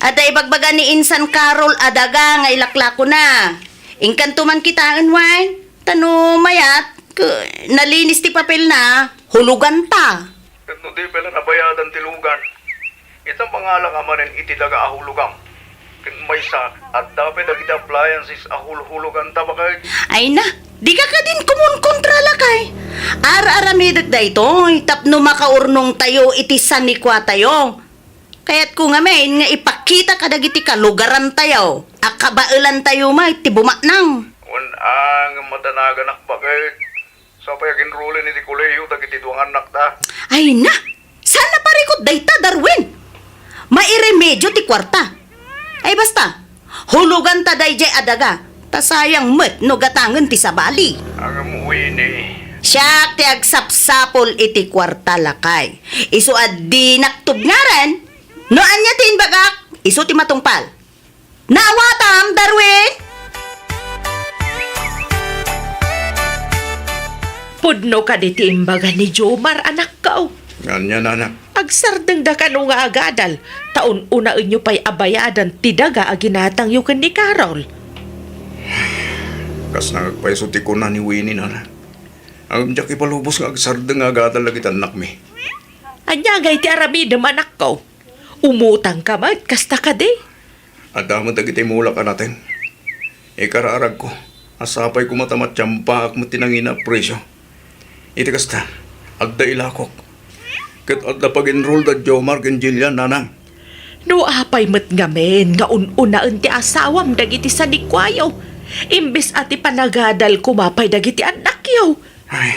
adda ibagbaga ni Insan Carol a daga nga ilaklakona. Inkanto man kitaen, wen? Ta no mayat, ke-, nalinis ti papelna, huloganta. Ket no di pay la nabayadan ti lugan, ita mangalak a manen iti daga a hulogam. Ket maysa, adda pay dagiti appliances a hulhuloganta, baket. Ay na, dika kadin kumunkontra, lakay. Ar-aramidek daytoy tapno makaurnongtayo iti sanikuatayo. Kayatko ngamin nga ipakita kadagiti kalugarantayo a kabaelantayo met ti bumaknang. Wen, a, ngem madanaganak, baket. Sapay aginrulen iti kolehiyo dagiti dua nga annakta. Ay na! Saan a parikut dayta, Darwin? Mairemedio ti kuarta. Ay basta, huloganta daydiay a daga, ta sayang met no gatangen ti sabali. Ngem, Winnie. Siak ti agsapsapul iti kuarta, lakay. Isu a dinak tubngaran. No ania ti imbagak, isu ti matungpal. Naawatam, Darwin? Pudno kadi ti imbaga ni Jomar, anakko. Ania, nana? Agsardengda kano nga agadal, ta un-unaenyo pay a bayadan ti daga a ginatangyo ken ni Carol. Kasna nga agpayso ti kuna ni Winnie, nana. Ngem diak ipalubos nga agsardeng nga agadal dagiti annakmi. Ania ngay ti aramidem, anakko? Umutangka met, kasta kadi? Adda met dagiti mulak a nateng. Ikararagko a sapay koma ta matiampaak met ti nangina a presio. Iti kasta, adda ilakok. Ket adda pag-enroll da Jomar ken Jillian, nanang. No apay met ngamin nga un-unaen ti asawam dagiti sanikuayo, imbes a ti panagadal koma pay dagiti annakyo? Ay,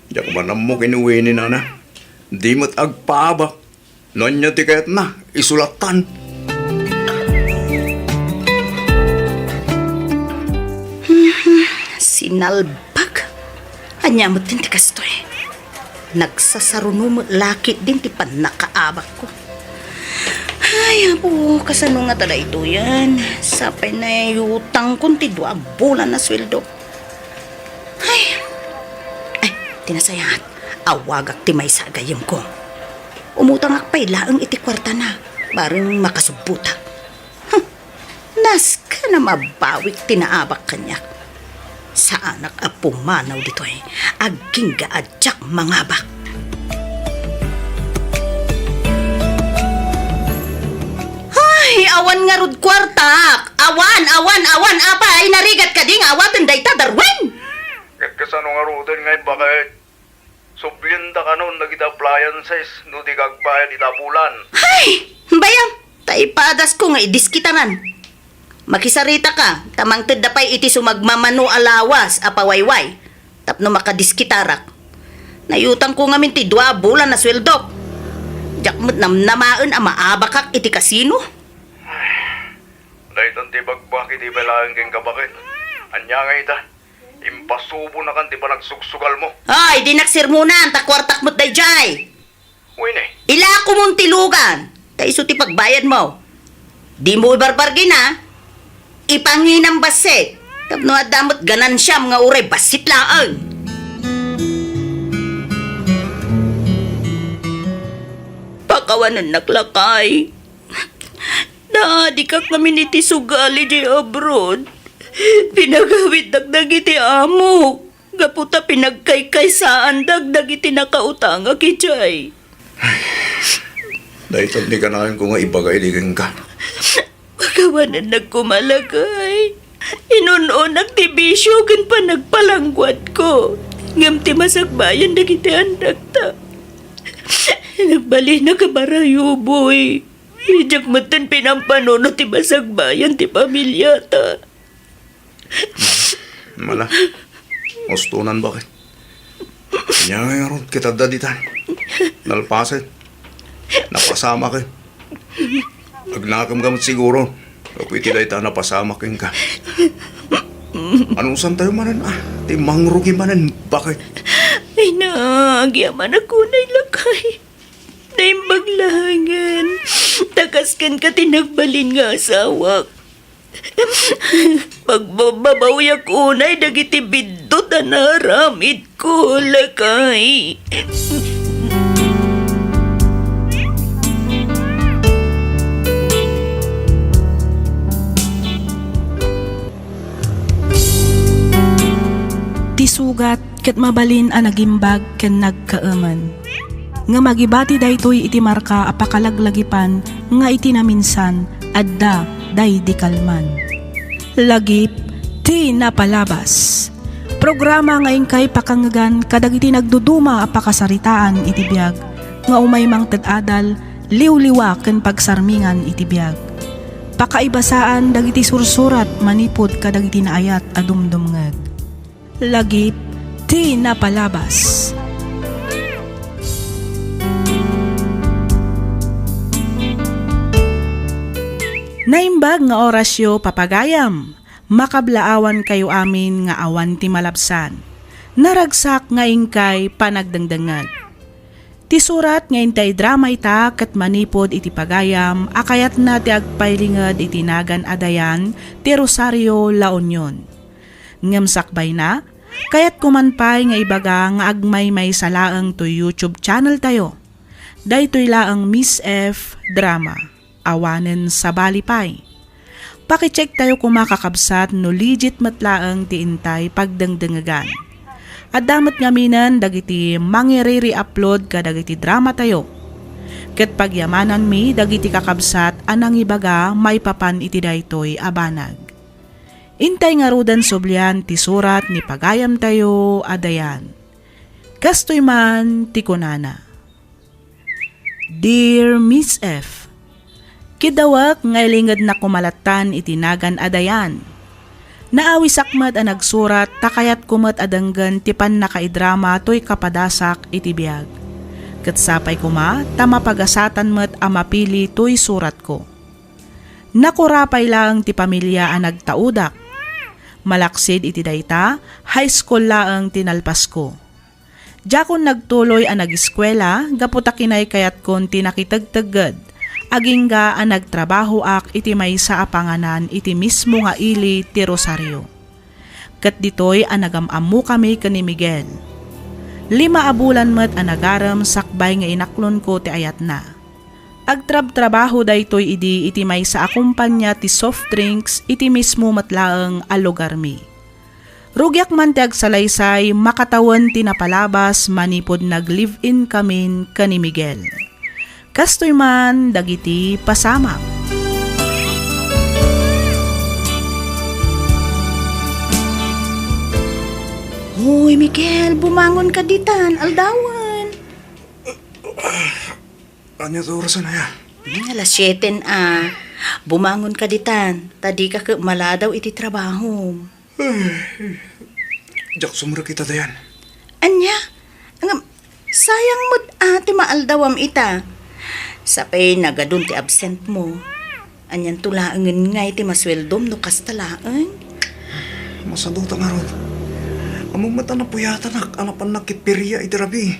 diak man ammo ken ni Winnie, nana. Di met agpaabak. No ania ti kayatna, isu lattan. Sinalbag. Ania met ti kastoy? Nagsasaruno met la ketdin ti pannakaabakko. Ay, Apo, kasano ngata daytoyen? Sapay naiutangkon ti dua a bulan a sueldo. Ay. Ay, ti nasayaat, awagak ti maysa a gayyemko. Umutangak pay laeng iti kuartana, bareng makasubbotak. Huh, nasken a mabawik ti naabak kaniak. Saanak a pumanaw ditoy, agingga a diak mangabak. Ay, awan ngarud kuartak! Awan, awan, awan! Apay, narigat kadi nga awaten dayta, Darwin? Ket kasano ngaruden nga imbagak? Sublienta kanon dagiti appliances no di ka agbayad ita a bulan. Hay! Bayam, ta ipadasko nga idiskitaran. Makisaritaka, ta mangtedda pay iti sumagmamano a lawas a pawayway tapno makadiskitarak. Naiutangko ngamin ti dua a bulan a sueldok. Diak met namnamaen a maabakak iti kasino. Daytan ti ibagbagak idi pay laeng kenka, baket. Ania ngay ita? Impasubonakan ti panagsugsugalmo. Ay, dinak sermonan, ta kuartak met daydiay. Wen, eh. Ilakomon ti lugan, ta isu ti pagbayadmo. Dimo ibarbargin, a. Ipanginam bassit. Tapno adda met ganansiam nga uray bassit laeng. Pakawanennak, lakay. Naadikak ngamin iti sugali diay abroad. Pinagawiddak dagiti amok gapu ta pinagkaykaysaandak dagiti nakautangak idiay. Daytan ti kanayon ko nga ibaga idi kenka. Pakawanennak koma, lakay. Inun-onak ti bisio ken panagpalangguatko. Ngem ti masakbayan dagiti annakta. Nagbalinak a barayuboy. Diak metten pinampanunot ti masakbayan ti pamiliata. Mala, ustonan, baket. Ania ngay ngarud ket adda ditan? Nalpasen. Napasamaken. Agnakem ka met siguro. Gapu iti dayta a napasamak kenka. Anusantayo manen, a? Ti mangrugi manen, baket. Ay, naagiaman a kunay, lakay. Naimbag laengen. Ta kas kenka ti nagbalin nga asawak. Pagbababawiak unay dagiti biddut a naaramidko, lakay. Ti sugat ket mabalin a nagimbag ken nagkaemen. Ngem agibati daytoy iti marka a pakalaglagipan nga iti naminsan, adda daydi kalman. Lagip ti napalabas. Programa nga inkay pakangngegan kadagiti nagduduma a pakasaritaan iti biag, nga umay mangted adal, liwliwa ken pagsarmingan iti biag. Pakaibasaan dagiti sursurat manipud kadagiti naayat a dumdumngeg. Lagip ti napalabas. Naimbag nga orasyo, papagayam. Makablaawankayo amin nga awan ti malabsan. Naragsak nga inkay panagdengdengngeg. Ti surat nga intay drama ita ket manipud iti pagayam a kayatna ti agpailinged iti nagan a Dayan ti Rosario La Union. Ngem sakbayna, kayatko man pay nga ibaga nga agmaymaysa laeng toy YouTube channel tayo. Daytoy laeng Miss F Drama. Awanen sabali pay. Pakichecktayo koma, kakabsat, no legit met laeng ti intay pagdengdengegan. Adda met ngaminen dagiti mangiriri-upload kadagiti dramatayo. Ket pagyamananmi dagiti kakabsat a nangibaga maipapan iti daytoy a banag. Intay ngaruden sublian ti surat ni pagayamtayo a Dayan. Kastoy man ti kunana. Dear Miss F, kiddawek nga ilingednak koma lattan iti nagan a Dayan. Naawisak met a nagsurat ta kayatko met a denggen ti pannakaidrama toy kapadasak iti biag. Ket sapay koma ta mapagasatan met a mapili toy suratko. Nakurapay laeng ti pamilia a nagtaudak. Malaksid iti dayta, high school laeng ti nalpasko. Diakon nagtuloy a nagiskuela gapu ta kinaykayatkon ti nakitegtegged, agingga a nagtrabahoak iti maysa a panganan iti mismo nga ili ti Rosario. Ket ditoy a nagam-ammokami ken ni Miguel. Lima a bulan met a nagarem sakbay nga inaklonko ti ayatna. Agtrabtrabaho daytoy idi iti maysa a kompania ti soft drinks iti mismo met laeng a lugarmi. Rugiak man ti agsalaysay makatawen ti napalabas manipud nag-live-in kamin ken ni Miguel. Kastoy man dagiti pasamak. Hoy, Miguel, bumangon ka ditan, aldawen. Ania ti orasen aya? Hmm, alas siete a. Bumangon ka ditan, ta dika ket maladaw iti trabahom. Ay, diak sumrek ita, Dayan. Ania? Ngem, sayang met a ti maaldawam ita. Sapay nagadun ti absent mo. Anianto laengen ngay ti masueldom no kasta laeng? Masaduta ngarud. Ammom met a napuyatanak a napannak ket peria iti rabii.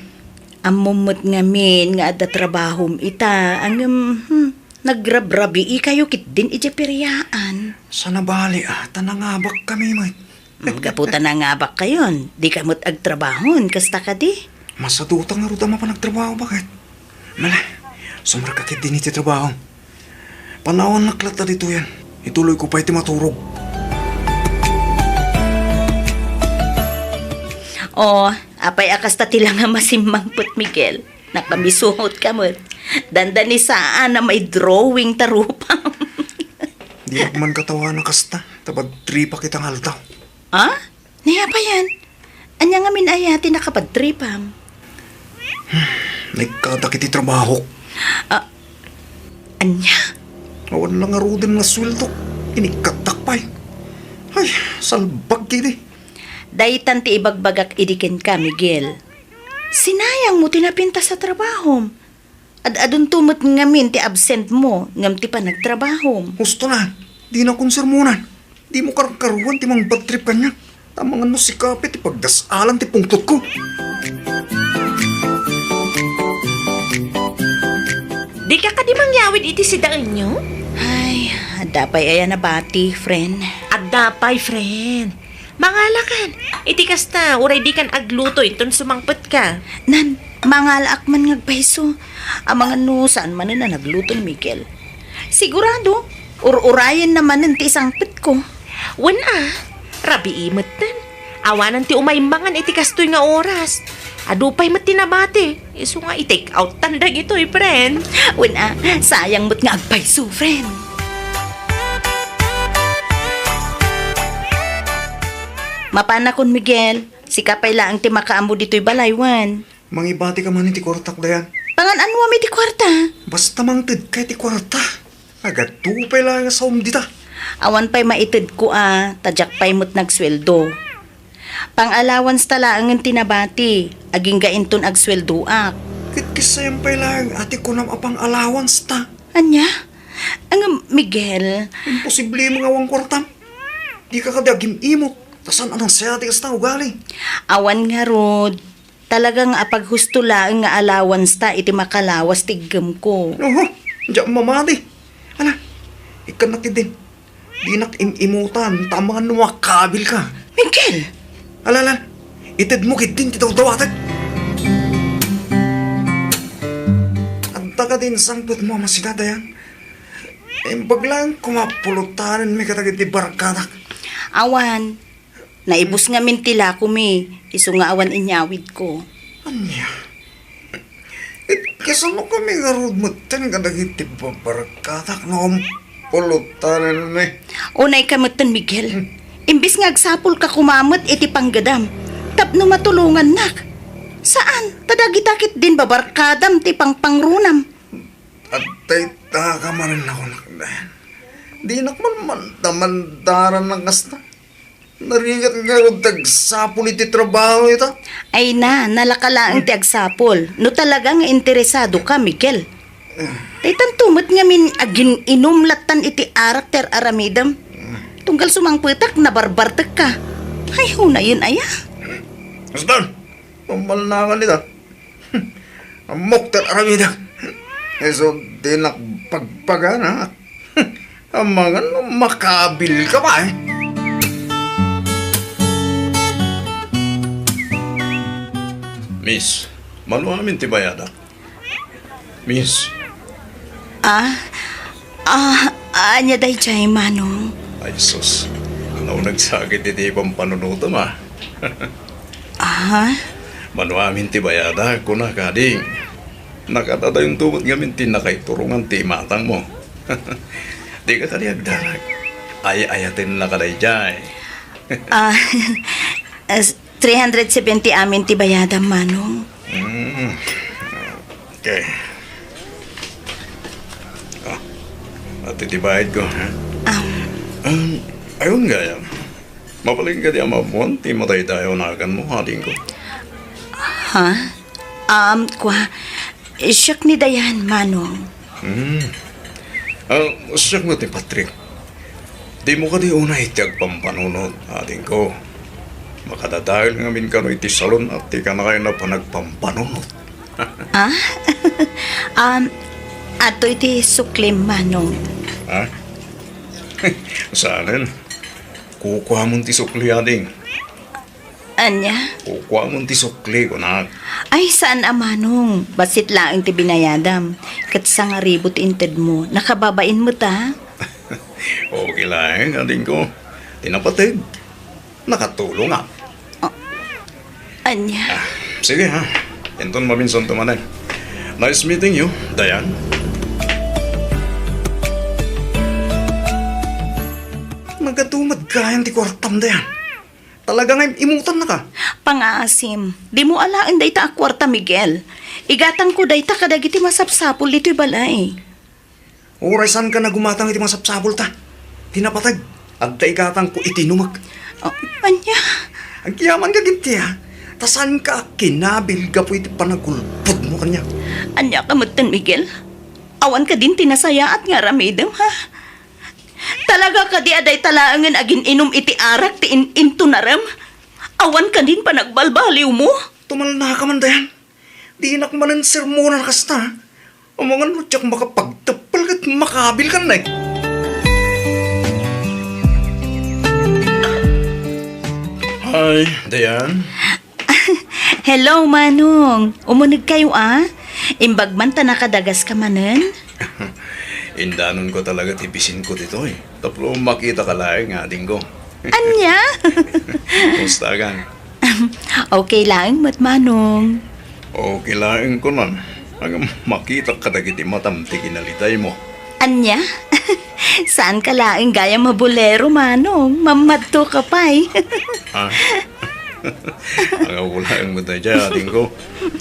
Ammom met ngamin nga adda trabahom ita, ngem, hmm, nagrabrabiikayo ketdin idiay periaan. Saan a bali a, ta nangabakkami met. Hmm, gapu ta nangabakkayon, dika met agtrabahon, kasta kadi? Masaduta ngarud a mapan agtrabaho, baket? Mala, sumrekka ketdin iti trabaho. Panawannak latta ditoyen. Ituloyko pay ti maturog. O, apay a kasta ti langa masimmangpet, Miguel? Nakamisuot ka met. Dandanisaan a may drawing ta rupam. Diak man katawana kasta, ta bad tripak ita nga aldaw. Ha? Nayapayan? Ania ngamin aya ti nakabadtripam? Naikkatak iti trabahok. Ah, ania? Awan la ngaruden nga sueldok. Inikkattak pay. Ay, salbag idi. Daytan ti ibagbagak idi kenka, Miguel. Sinayang mo ti napintas a trabahom. Ad-adunto met ngamin ti absent mo ngem ti panagtrabahom. Husto na, dina konsermonan. Di mo karkaruan ti mang-bad trip kaniak. Amangan no sika pay ti pagdas-alan ti pungtotko. Dika kadi mangyawid iti sidaenyo? Ay, adda pay aya nabati, friend. Adda pay, friend. Mangalakan. Iti kasta, uray dikan agluto inton sumangpetka. Nan, mangalaak man nga agpayso. Amangan no saan manen a nagluto ni Miguel. Sigurado, ur-urayenna manen ti isangpetko. Wen a, rabii metten. Awanan ti umay mangan iti kastoy nga oras. Adu pay met ti nabati. Isu nga i-take out tan dagitoy, friend. Wen a, sayang met nga agpayso, friend. Mapanakon, Miguel. Sika pay laeng ti makaammo ditoy balay, wen. Mangibatika man iti kuartak, Dayan. Pangan-anuam iti kuarta? Basta mangtedka iti kuarta. Agadu pay laeng a saom dita. Awan pay maitedko a, ta diak pay met nagsueldo. Pang-allowance ta laengen ti nabati, agingga inton agsueldoak. Ket kasayam pay laeng a ti kunam a pang-allowance ta. Ania? Ngem, Miguel. Imposible nga awan kuartam. Dika kadi agim-imot, ta saan a nasayaat ti kasta nga ugali. Awan ngarud. Talaga nga apaghusto laeng nga allowance ta iti makalawas ti iggemko. Oho, diak mamati. Ala, ikkannak ketdin. Dinak im-imutan, ta amangan no makabilka. Miguel! Ala, ala, itedmo ketdin ti dawdawatek. Adda kadi insangpetmo a masida, Dayan? Imbag laeng koma pulotanenmi kadagiti barkadak. Awan, naibus ngamin ti lakomi, isu nga awan inyawidko. Ania? Ket kasano kami ngarud metten kadagiti barkadak no pulotanenmi? Unayka metten, Miguel. Hmm. Imbes nga agsapulka koma met iti panggedam, tapno matulongannak. Saan, ta dagita ketdin babarkadam ti pangpangrunam. Adda ita ka manen nakunak, Dayan. Dinak man mandamandaran a kasta. Narigat ngarud ti agsapul iti trabaho ita. Ay na, nalaka laeng ti agsapul. No talaga nga interesadoka, Miguel. Daytanto met ngamin agin-inum lattan iti arak ti ar-aramidem. Tunggal sumangpetak, nabarbartekka. Ay, hunayen aya. Asdan, pamalnakan ita. Ammok ti ar-aramidek. Isu dinak pagpagana. Amangan no makabilka pay. Miss, mano amin ti bayadak? Miss. Ah, ah, ania daydiay, Manong? Ay, sus. Nauneg sakit iti pampanunotem, a. Ah? Mano amin ti bayadak, kuna kading. Nakadadayon to met ngamin ti nakaiturongan ti imatangmo. Dika kadi agdarag. Ay-ayatenna ka daydiay. Ah, as-, three hundred seventy amin ti bayadam, Manong. Mm. Okay. Ah, ati ti bayadko, ha? Um. Um, ayun gayam. Mabalin kadi a maammuan ti madaydayaw a naganmo, adingko? Ha? Um, kua, siak ni Dayan, Manong. Hmm. Ah, siak met ni Patrick. Dimo kadi unay ti agpampanunot, adingko. Makadadael ngamin kano iti salon a ti kanakay a panagpampanunot. Ah? Um, adtoy ti suklim, Manong. Ha? Saanen? Kukuamon ti sukli, ading. Ania? Kukuamon ti sukli, kunak. Ay, saan a, Manong. Bassit laeng ti binayadam. Ket sangaribu ti intedmo. Nakababain met, a. Okay laeng, adingko. Ti napateg, nakatulongak. Oh. Ania? Ah, sige, ha. Inton maminsan tumanen. Nice meeting you, Dayan. Nagadu met gayam ti kuartam, Dayan. Talaga nga im-, imutannaka. Pangaasim, dimo alaen dayta a kuarta, Miguel. Igatangko dayta kadagiti masapsapul ditoy balay. Uray saanka nga gumatang iti masapsapulta. Ti napateg, adda igatangko iti inumek. Oh, ania? Agyamanka ketdi, a. Ta saanka a kinabil gapu iti panagulpodmo kaniak. Ania ka metten, Miguel? Awan kadin ti nasayaat nga aramidem, ha? Talaga kadi a dayta laengen agin-inum iti arak ti in-intunarem? Awan kadin panagbalbaliwmo? Tumalnaka man, Dayan. Dinak manen sermonan a kasta. Amangan no diak makapagteppel ket makabilkan, eh. Hi, Dayan. Hello, Manong. Umuneg kayo, a? Imbag man ta nakadagas ka manen? Indanonko talaga ti bisinko ditoy. Tapno makita ka laeng nga adingko. Ania? Kumusta ka? Okay laeng met, Manong. Okay laeng kunan. Ang makita ka dagiti matam ti kinalitaymo. Ania? Saan ka laeng gayam a bolero, Manong? Mamadto ka pay. Ah. Ang wala ang matay dyan, adingko.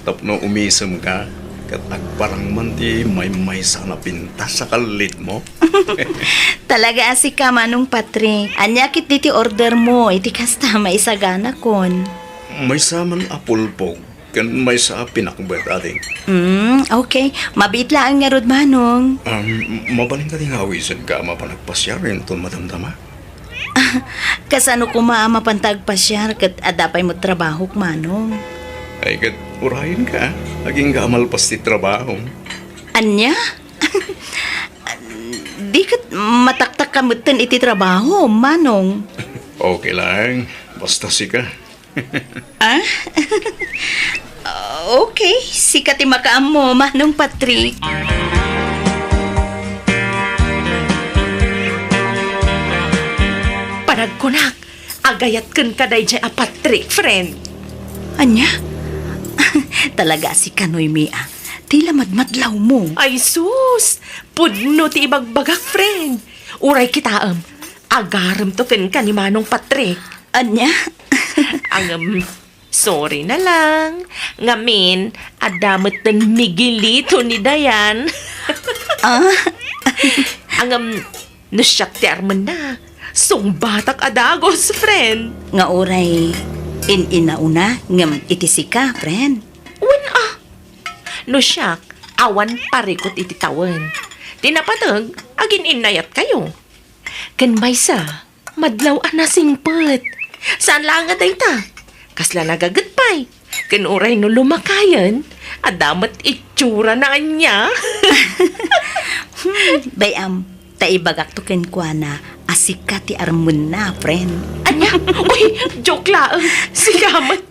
Tapno umisem ka, ket agparang man ti maymaysa a napintas a kallitmo. Talaga a sika, Manong Patrick. Ania ketdi ti order mo iti kasta maisaganakon? Maysa man a pulpog, ken maysa a pinakbet, ading. Mm, okay. Mabiit laeng ngarud, Manong. Um, mabalin ka ti nga awisenka a mapan agpasiar inton madamdama? Kasano koma a mapanta agpasiar ket adda pay met trabahok, Manong? Ay, ket urayenka, agingga a malpas ti trabahom. Ania? Di ket mataktak ka metten iti trabahom, Manong. Okay lang, basta sika. Ah? Okay, sika ti makaammo, Manong Patrick. Panagkunak, agayat kenka daydiay a Patrick, friend. Ania? Talaga a sika, Noemi, a. Ti la madmadlawmo. Ay sus! Pudno ti ibagbagak, friend. Uray kitaem, agaremto kenka ni Manong Patrick. Ania? Ngem, sorry na lang. Ngamin, adda metten Miguelito ni Dayan. Ah? Ngem, no siak ti armenna, sungbatak a dagus, friend. Nga uray in-inauna ngem iti sika, friend. Wen a. No siak, awan parikut iti tawen. Ti napateg, agin-innayatkayo. Ken maysa, madlaw a nasingpet. Saan laeng a dayta. Kasla nagaget pay. Ken uray no lumakayen, adda met itsura na ania. Hmm, bay-am, ta ibagakto kenkuana a sika ti armenna, friend. Ania? Uy, joke laeng. Sika met.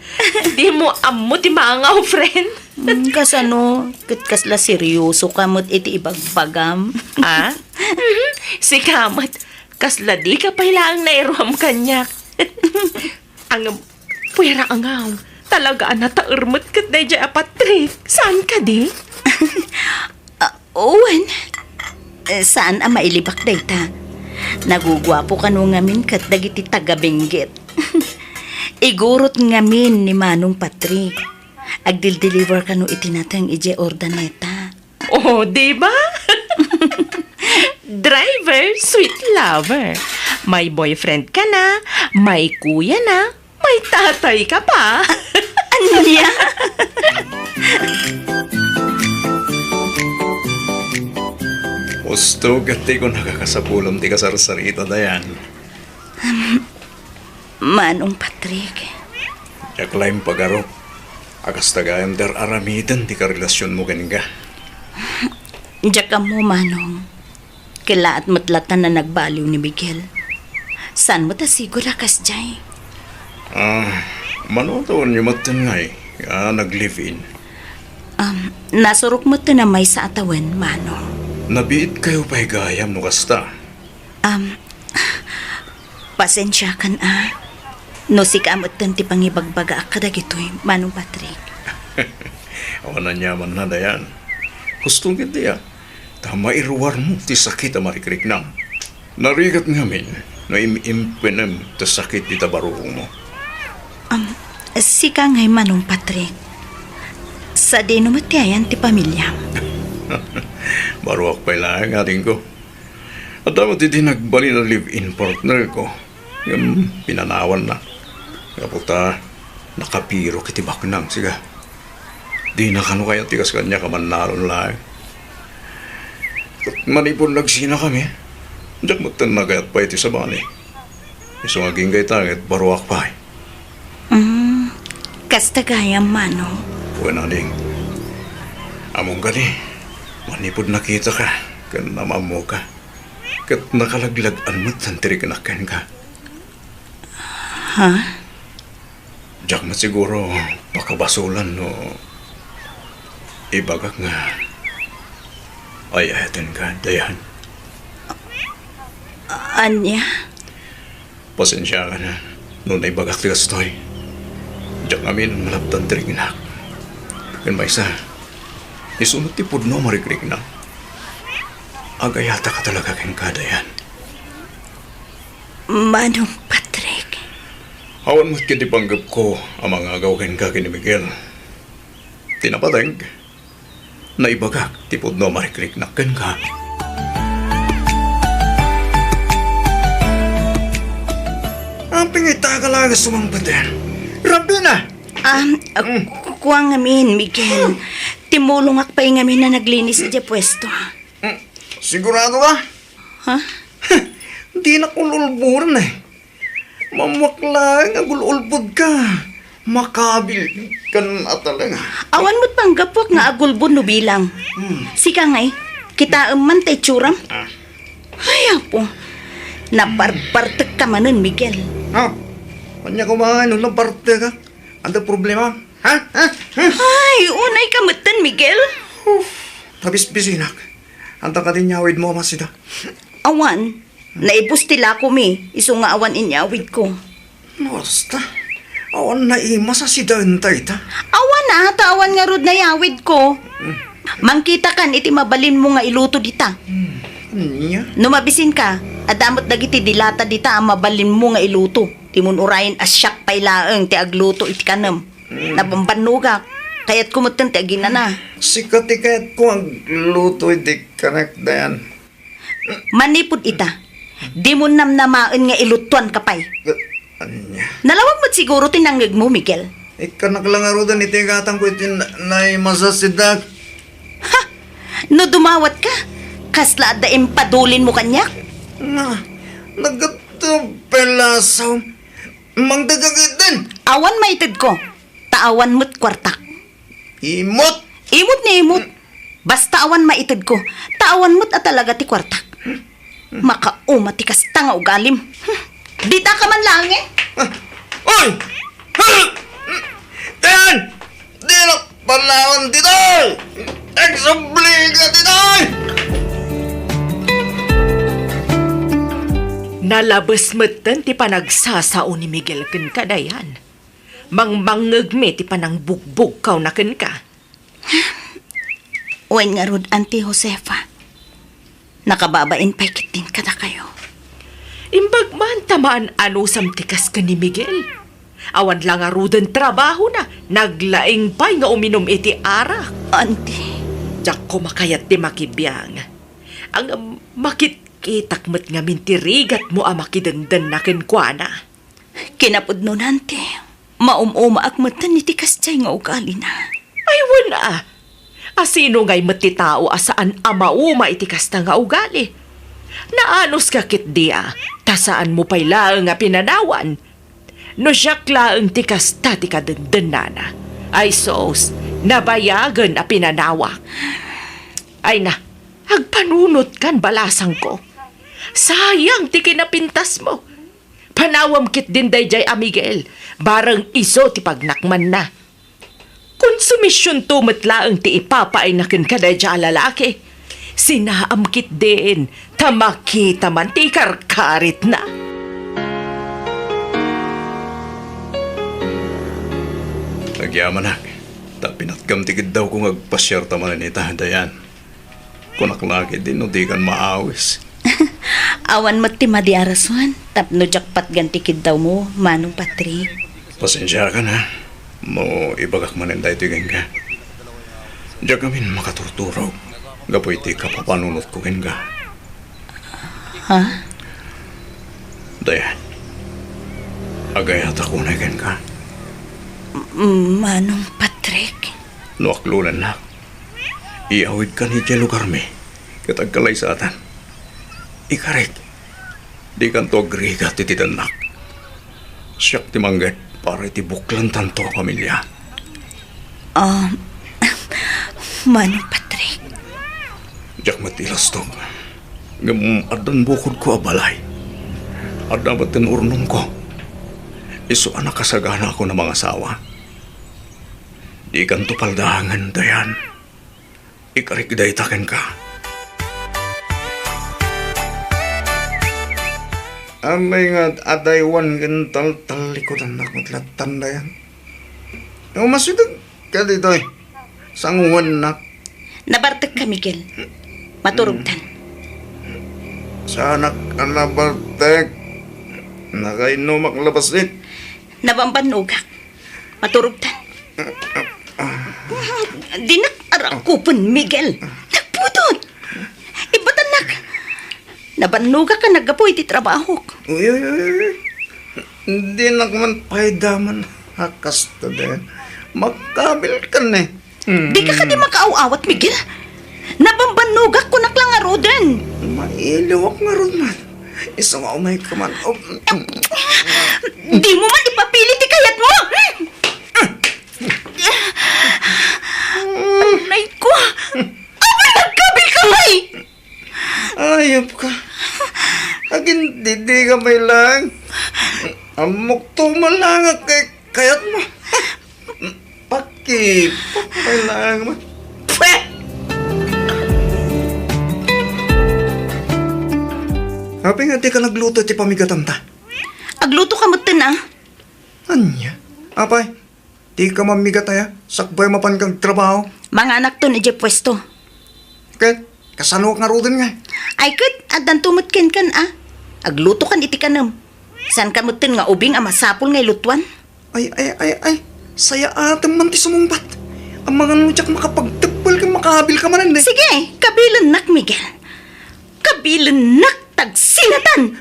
Dimo ammo ti mangaw, friend. Hmm, kasano? Ket kasla seryoso ka met iti ibagbagam. Ah? Mhm. Sika met. Kasla dika pay laeng nairuam kaniak. Ngem, puera a ngaw, talaga a nataer met ket daydiay a Patrick. Saan kadi? Ah, wen, eh, saan a mailibak dayta. Naguguapo kano ngamin ket dagiti taga-Benguet. Igurot ngamin ni Manong Patrick. Agdildeliver kano iti nateng idiay Urdaneta. Oh, di ba? Driver, sweet lover. May boyfriend ka na, may kuya na, may tatay ka pa. Ania? Usto ket ti kunaka kasapulem ti kasarsarita, Dayan. Manong Patrick. Diak la impagarup a kasta gayam ti ar-aramiden ti karelasionmo kenka. Diak ammo, Manong. Kellaat met latta a nagbaliw ni Miguel. Saan met a sigud a kasdiay? Ah, mano a tawenyo metten ngay a nag-live-in? Um, nasurok metten a maysa a tawen, Manong. Nabiitkayo pay gayam no kasta. Um, Pasensiakan a. No sika metten ti pangibagbagaak kadagitoy, Manong Patrick. Awan aniamanna, Dayan. Huston ketdi a, ta mairuarmo ti sakit a marikriknam. Narigat ngamin no im-impenem ti sakit dita barukongmo. Um, sika ngay, Manong Patrick. Sadino met ti ayan ti pamiliam? Baruak pay laeng, adingko. Adda met idi nagbalin a live-in partner ko. Ngem pinanawanna. Gapu ta, Nakapirok iti baknang, siga. Dina kano kayat ti kas kaniak a mannalon laeng. Manipud nagsinakami, diak metten nagayat pay iti sabali. Isu nga agingga ita ket baruak pay. Mm, kasta gayam, Manong. Wen, ading. Ammom kadi, manipud nakitaka ken naammoka, ket nakalaglag-an metten ti riknak kenka. Ha? Diak met siguro pakabasolan no ibagak nga ay-ayatenka, Dayan. Ania? Pasensiakan no naibagak ti kastoy. Diak amin malabtan ti riknak. Ken maysa, isu met ti pudno a marikriknak. Agayataka talaga kenka, Dayan. Manong Patrick. Awan met ketdi panggepko a mangagaw kenka ken ni Miguel. Ti napateg, naibagak ti pudno a marikriknak kenka. Apay nga ita ka laeng a sumangpet, eh? Rabina! Ah, ah, ku-, kua ngamin, Miguel. Timmulongak pay ngamin a naglinis idiay puesto. Mm, sigurado ka? Ha? Dinak ul-ulboden, eh. Maammoak laeng a gul-ulbodka. Makabil kan a talaga. Awan met panggapuak nga agulbod no bilang. Hmm. Sika ngay, kitaem man ta itsuram. Ah. Ay, Apo. Nabarbartekka manen, Miguel. Ah, ania koma no nabartekka? Adda problema? Ha? Ha? Ha? Ay, unayka metten, Miguel. Uf, nabisbisinak. Anta kadi inyawidmo a masida? Awan. Naibus ti lakomi, isu nga awan inyawidko. Basta, awan naimas a sida enta ita. Awan a, ta awan ngarud nayawidko. Hmm. Mangkitakan iti mabalinmo nga iluto dita. Hmm. Ania? No mabisinka, adda met dagiti dilata dita a mabalinmo nga iluto. Dimon urayen a siak pay laeng ti agluto iti kanem. Mm. Nabambannogak. Kayatko metten ti aginana. Sika ti kayatko agluto iti kanek, Dayan. Manipud ita, dimon namnamaen nga ilutoanka pay. Ania? Nalawag met siguro ti nangngegmo, Miguel. Ikkanak la ngaruden iti gatangko iti na-, naimas a sida. Ha? No dumawatka, kasla adda impadulinmo kaniak? Na, nagkatubelasaw. Mangdagagid din. Awan maitedko, ta awan met kuartak. Imot! Imot ni imot. Basta awan maitedko, ta awan met a talaga ti kuartak. Makauma ti kasta nga ugalim. Hmm. Dita ka man laeng, eh. Ah, oy! Ten! Dina palawan ditoy! Agsubli ka ditoy! Nalabes metten ti panagsasao ni Miguel kenka, Dayan. Mangmangngegmi ti panangbugbugkawna kenka. Wen ngarud, Auntie Josefa. Nakababain pay ketdin kadakayo. Imbag man ta maan-anusam ti kas ken ni Miguel. Awan la ngaruden trabahona, naglaing pay nga uminum iti arak. Auntie. Diak koma kayat ti makibiang. Ngem makitkitak met ngamin ti rigatmo a makidengdenna kenkuana. Kinapudnona, Auntie, maum-umaak metten iti kasdiay nga ugalina. Ay, wen a! A sino ngay met ti tao a saan a mauma iti kasta nga ugali? Naanuska ketdi a, ta saanmo pay laeng a pinanawan. No siak laeng ti kasta ti kadendennana, ay sus, nabayagen a pinanawak. Ay na, agpanunotkan balasangko. Sayang ti kinapintasmo. Panawam ketdin daydiay a Miguel, bareng isu ti pagnakmanna. Konsumisionto met laeng ti ipapaayna kenka daydiay a lalaki. Sinaam ketdin ta makita man ti ikarkaritna. Agyamanak, ta pinatgam ti kiddawko nga agpasiarta manen ita, Dayan. Kunak la ketdi no dikan maawis. Awan met ti madi a rason tapno diak patgan ti kiddawmo, Manong Patrick. Pasensiakan, ha, no ibagak manen daytoy kenka. Diak ngamin makaturturog gapu iti kapapanunotko kenka. Ha? Dayan, agayatak unay kenka. Manong Patrick. No aklonennak, iyawidkan idiay lugarmi ket agkalaysatan. Ikarik, dikanto agrigat iti dannak. Siak ti mangngeg para iti buklantanto a pamilia. Ah, Manong Patrick. Diak met ilustog. Ngem addan bukodko a balay. Adda met ti urnongko. Isu a nakasaganakon a mangasawa. Dikanto paldaangen, Dayan. Ikarik dayta kenka. Amay nga adaywan ken taltallikudannak met lattan, Dayan. Umasideg ka ditoy. Sanguannak. Nabartekka, Miguel. Maturogtan. Saanak a nabartek. Nakainnomak la bassit. Nabambannogak. Maturogtan. Dinak arakupen, Miguel. Nagpudot. Ibbatannak. Nabannogak a naggapu iti trabahok. Uy, uy, uy, uy. Dinak man pay damon a kasta, Dayan. Makabilkan, eh. Hmm. Dika kadi makaaw-awat, Miguel? Nabambannogak, kunak la ngaruden. Mailiwak ngarud man. Isu nga umayka man. Oh. Dimo man ipapili ti kayatmo. Anay ko. Apay, nagkabilka ngay? Ayop ka. Agin didi ka may lang. Ammok to man lang kay kayatmo. Pakipok may lang mo. Pweh! Apay nga dika nagluto ti pamigatanta? Agluto ka metten, a. Ania? Apay, dika mammigat aya, sakbay mapan kag trabaho? Manganakton idiay puesto. Ket, kasanoak ngaruden nga? Ay ket, addanto met kenkan, a. Aglutokan iti kanem. Saanka metten nga ubing a masapul nga ilutuan? Ay, ay, ay, ay. Sayaatem man ti sumungbat. Amangan no diak makapagteppel ken makaabilka manen, eh. Sige, kabilennak, Miguel. Kabilennak, tagsinatan.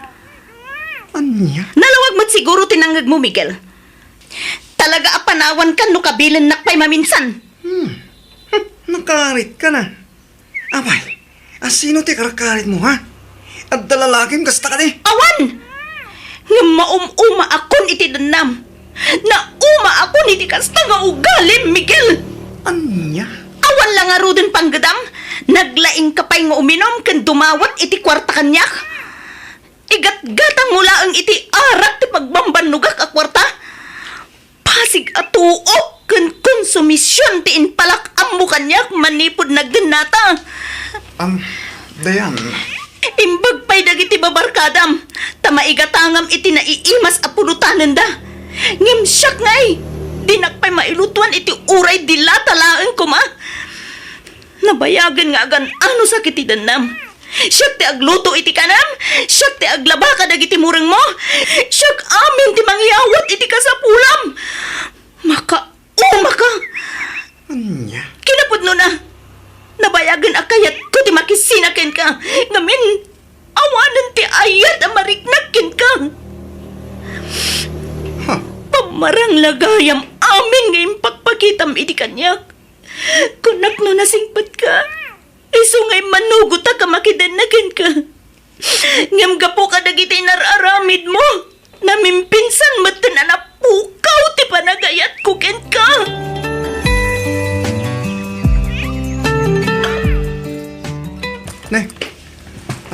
Ania? Nalawag met siguro ti nangngegmo, Miguel. Talaga a panawankan no kabilennak pay maminsan. Hmm. Hmm, nakarit ka na. Apay, asino ti karkaritmo, ha? Adda lalakim kasta kadi? Awan! Ngem maum-umaakon iti dennam. Naumaakon iti kasta nga ugalim, Miguel! Ania? Awan la ngaruden panggedam? Naglaingka pay nga uminum ken dumawat iti kuarta kaniak? Igatgatangmo laeng iti arak ti pagbambannogak a kuarta? Pasig a tuok ken konsumision ti impalak-ammo kaniak manipud nagdennata. Am, Dayan. Imbag pay dagiti babarkadam, ta maigatangam iti naiimas a pulotanenda. Ngem siak ngay, dinak pay mailutuan iti uray dilata laeng koma. Nabayagen nga agan-ano sakit ti dennam. Siak ti agluto iti kanem, siak ti aglaba kadagiti murengmo, siak amin ti mangyawat iti kasapulam. Makaumaka! Ania? Kinapudnona, nabayagen a kayatko ti makisina kenka, ngamin, awanen ti ayat a mariknak kenka. Ha? Pammarang la gayam amin nga impakpakitam iti kaniak. Kunak no nasingpetka, isu nga immanugotak a makidenna kenka. Ngem gapu kadagiti inar-aramidmo, namimpinsan metten a napukaw ti panagayatko kenka. Ne,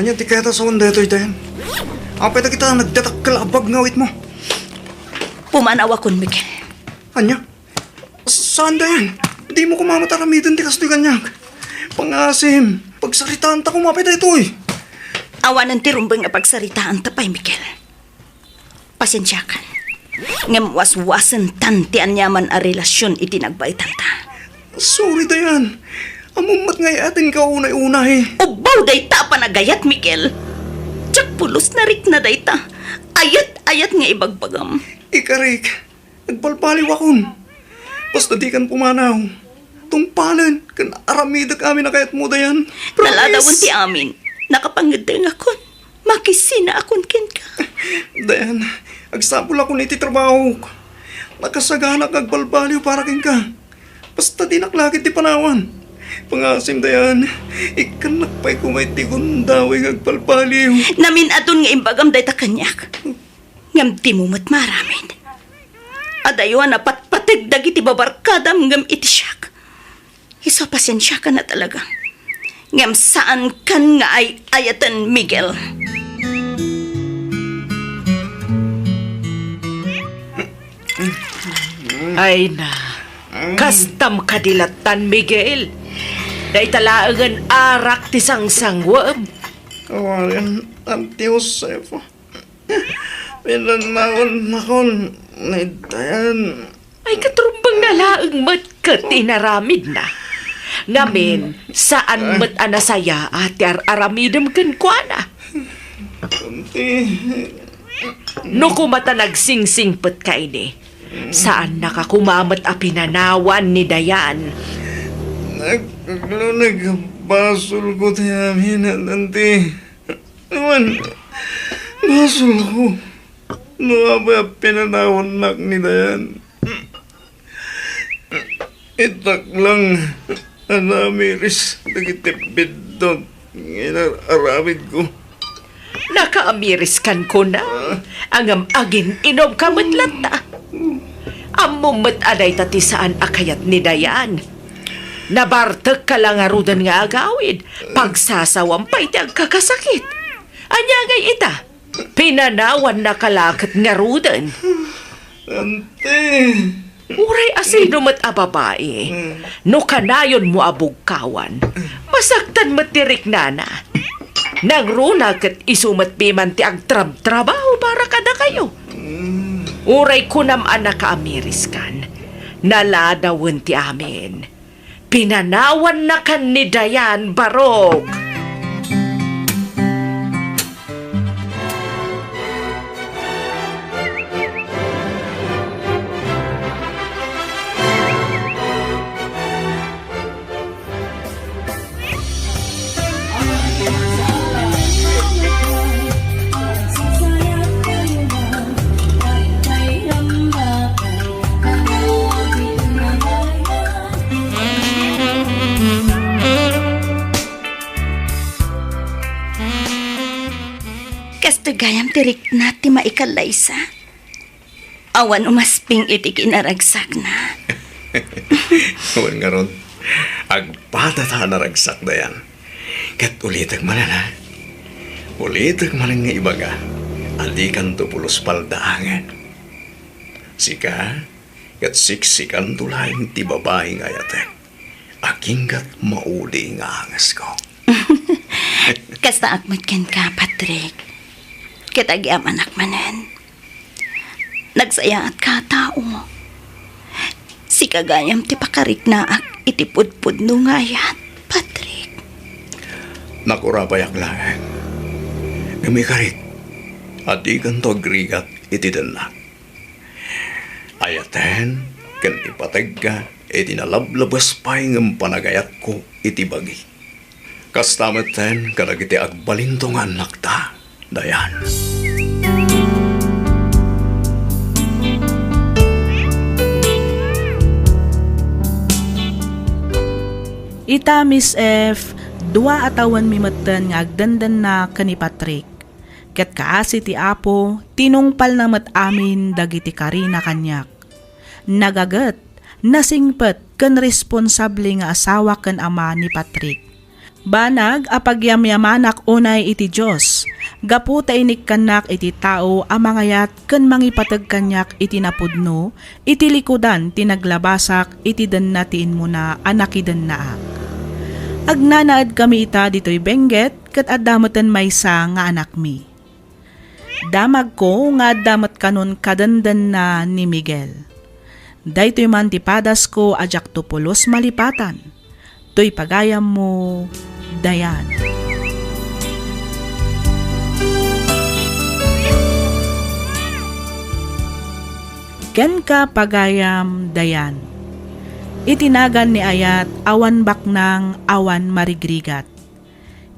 ania ti kayatmo a sawen daytoy, Dayan? Apay dagita nagdadakkel a bag nga awitmo? Pumanawakon, Miguel. Ania? Saan, Dayan? Dimo koma met aramiden ti kastoy kaniak. Pangasim, pagsaritaanta koma pay daytoy. Awanen ti rumbeng a pagsaritaanta pay, Miguel. Pasensiakan. Ngem waswasentan ti aniaman a relasion iti nagbaetanta. Sorry, Dayan. Ammom met nga ay-ayatenka unay-unay. Ubbaw dayta a panagayat, Miguel. Diak pulos narikna dayta. Ayat-ayat nga ibagbagam. Ikarik, agbalbaliwakon. Basta dikan pumanaw. Tungpalen ken aramidek amin a kayatmo, Dayan. Promise. Naladawen ti amin. Nakapangeddengakon. Makisinaakon kenka. Dayan, agsapulakon iti trabahok. Nakasaganak nga agbalbaliw para kenka. Basta dinak la ketdi panawan. Pangasim, Dayan, ikkannak pay koma iti gundaway nga agbalbaliw. Namin-aton nga imbagam dayta kaniak. Ngem dimo met maaramid. Adayo a napatpateg dagiti babarkadam ngem iti siak. Isu a pasensiakan a talaga. Ngem saankan nga ay-ayaten, Miguel. Ay na, kastam kadi lattan, Miguel. Dayta laengen arak ti sangsanguem. Awanen, Auntie Josefa. Pinanawannakon ni Dayan. Ay, katrumbeng na laeng met ket inaramidna. Ngamin, saan met a nasayaat ti ar-aramidem kenkuana. Kunti. No koma ta nagsingsingpetka ini, saannaka koma met a pinanawan ni Dayan. Nag-, nagluneg a basolko ti amin, Auntie. Awan, basolko no apay a pinanawannak ni Dayan. Itak lang a naamiris dagiti biddut nga inar-aramidko. Nakaamiriskan kuna, ngem agin-inumka met latta. Ammom met a dayta ti saan a kayat ni Dayan. Nabartekka la ngaruden nga agawid, pagsasawam pay ti agkakasakit. Ania ngay ita? Pinanawannaka la ket ngaruden. Auntie. Uray asino met a babai, no kanayonmo a bugkawan, masaktan met ti riknana. Nangruna ket isu met piman ti agtrabtrabaho para kadakayo. Uray kunam a nakaamiriskan, naladawen ti amin. Pinanawannakan ni Dayan, barog. Kastoy gayam ti rikna ti maikallaysa. Awan umasping iti kinaragsakna. Wen ngarud, agpadata a naragsak, Dayan. Ket ulitek manen, ha? Ulitek manen nga ibaga a dikanto pulos paldaangen. Sika, ket siksikanto laeng ti babai nga ayatek. Aginggat maudi nga angesko. Kastaak met kenka, Patrick. Ket agyamanak manen. Nagsayaatka a tao. Sika gayam ti pakariknaak iti pudpudno nga ayat, Patrick. Nakurapayak laeng. Ngem ikarik a dikanto agrigat iti dennak. Ayaten ken ipategka iti nalablabes pay ngem panagayatko iti bagi. Kasta metten kadagiti agbalinto nga annakta, Dayan. Ita, Miss F, dua a tawenmi metten nga agdendenna ken ni Patrick. Ket kaasi ti Apo, tinungpalna met amin dagiti karina kaniak. Nagaget, nasingpet, ken responsable nga asawa ken ama ni Patrick. Banag a pagyamyamanak unay iti Dios, gapu ta inikkannak iti tao a mangayat ken mangipateg kaniak iti napudno iti likudan ti naglabasak iti denna ti immuna a nakidennaak. Agnanaedkami ita ditoy Benguet ket adda meten maysa nga anakmi. Damagko nga adda met kanon kadendenna ni Miguel. Daytoy man ti padasko a diakto pulos malipatan. Toy pagayammo, Dayan. Kenka, pagayam, Dayan. Iti nagan ni ayat, awan baknang, awan marigrigat.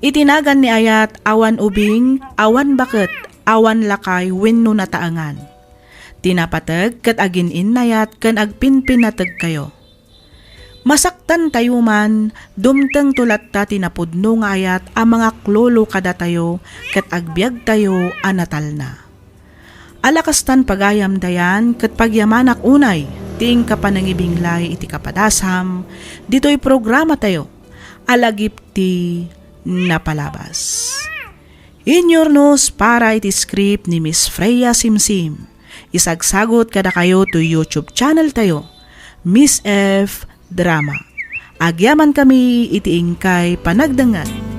Iti nagan ni ayat, awan ubing, awan baket, awan lakay wenno nataengan. Ti napateg ket agin-innayat ken agpinpinnategkayo. Masaktantayo man, dumtengto latta ti napudno nga ayat a mangaklolo kadatayo ket agbiagtayo a natalna. Ala kastan pagayam dayan ket pagyamanak unay ti inka panangibinglay iti kapadasam ditoy programatayo a Lagip ti Napalabas. Inyurnos para iti script ni Miss Freya Simsim. Isagsagot kadakayo to YouTube channel tayo, Miss F Drama. Agyaman kami iti inkay panagdengngeg.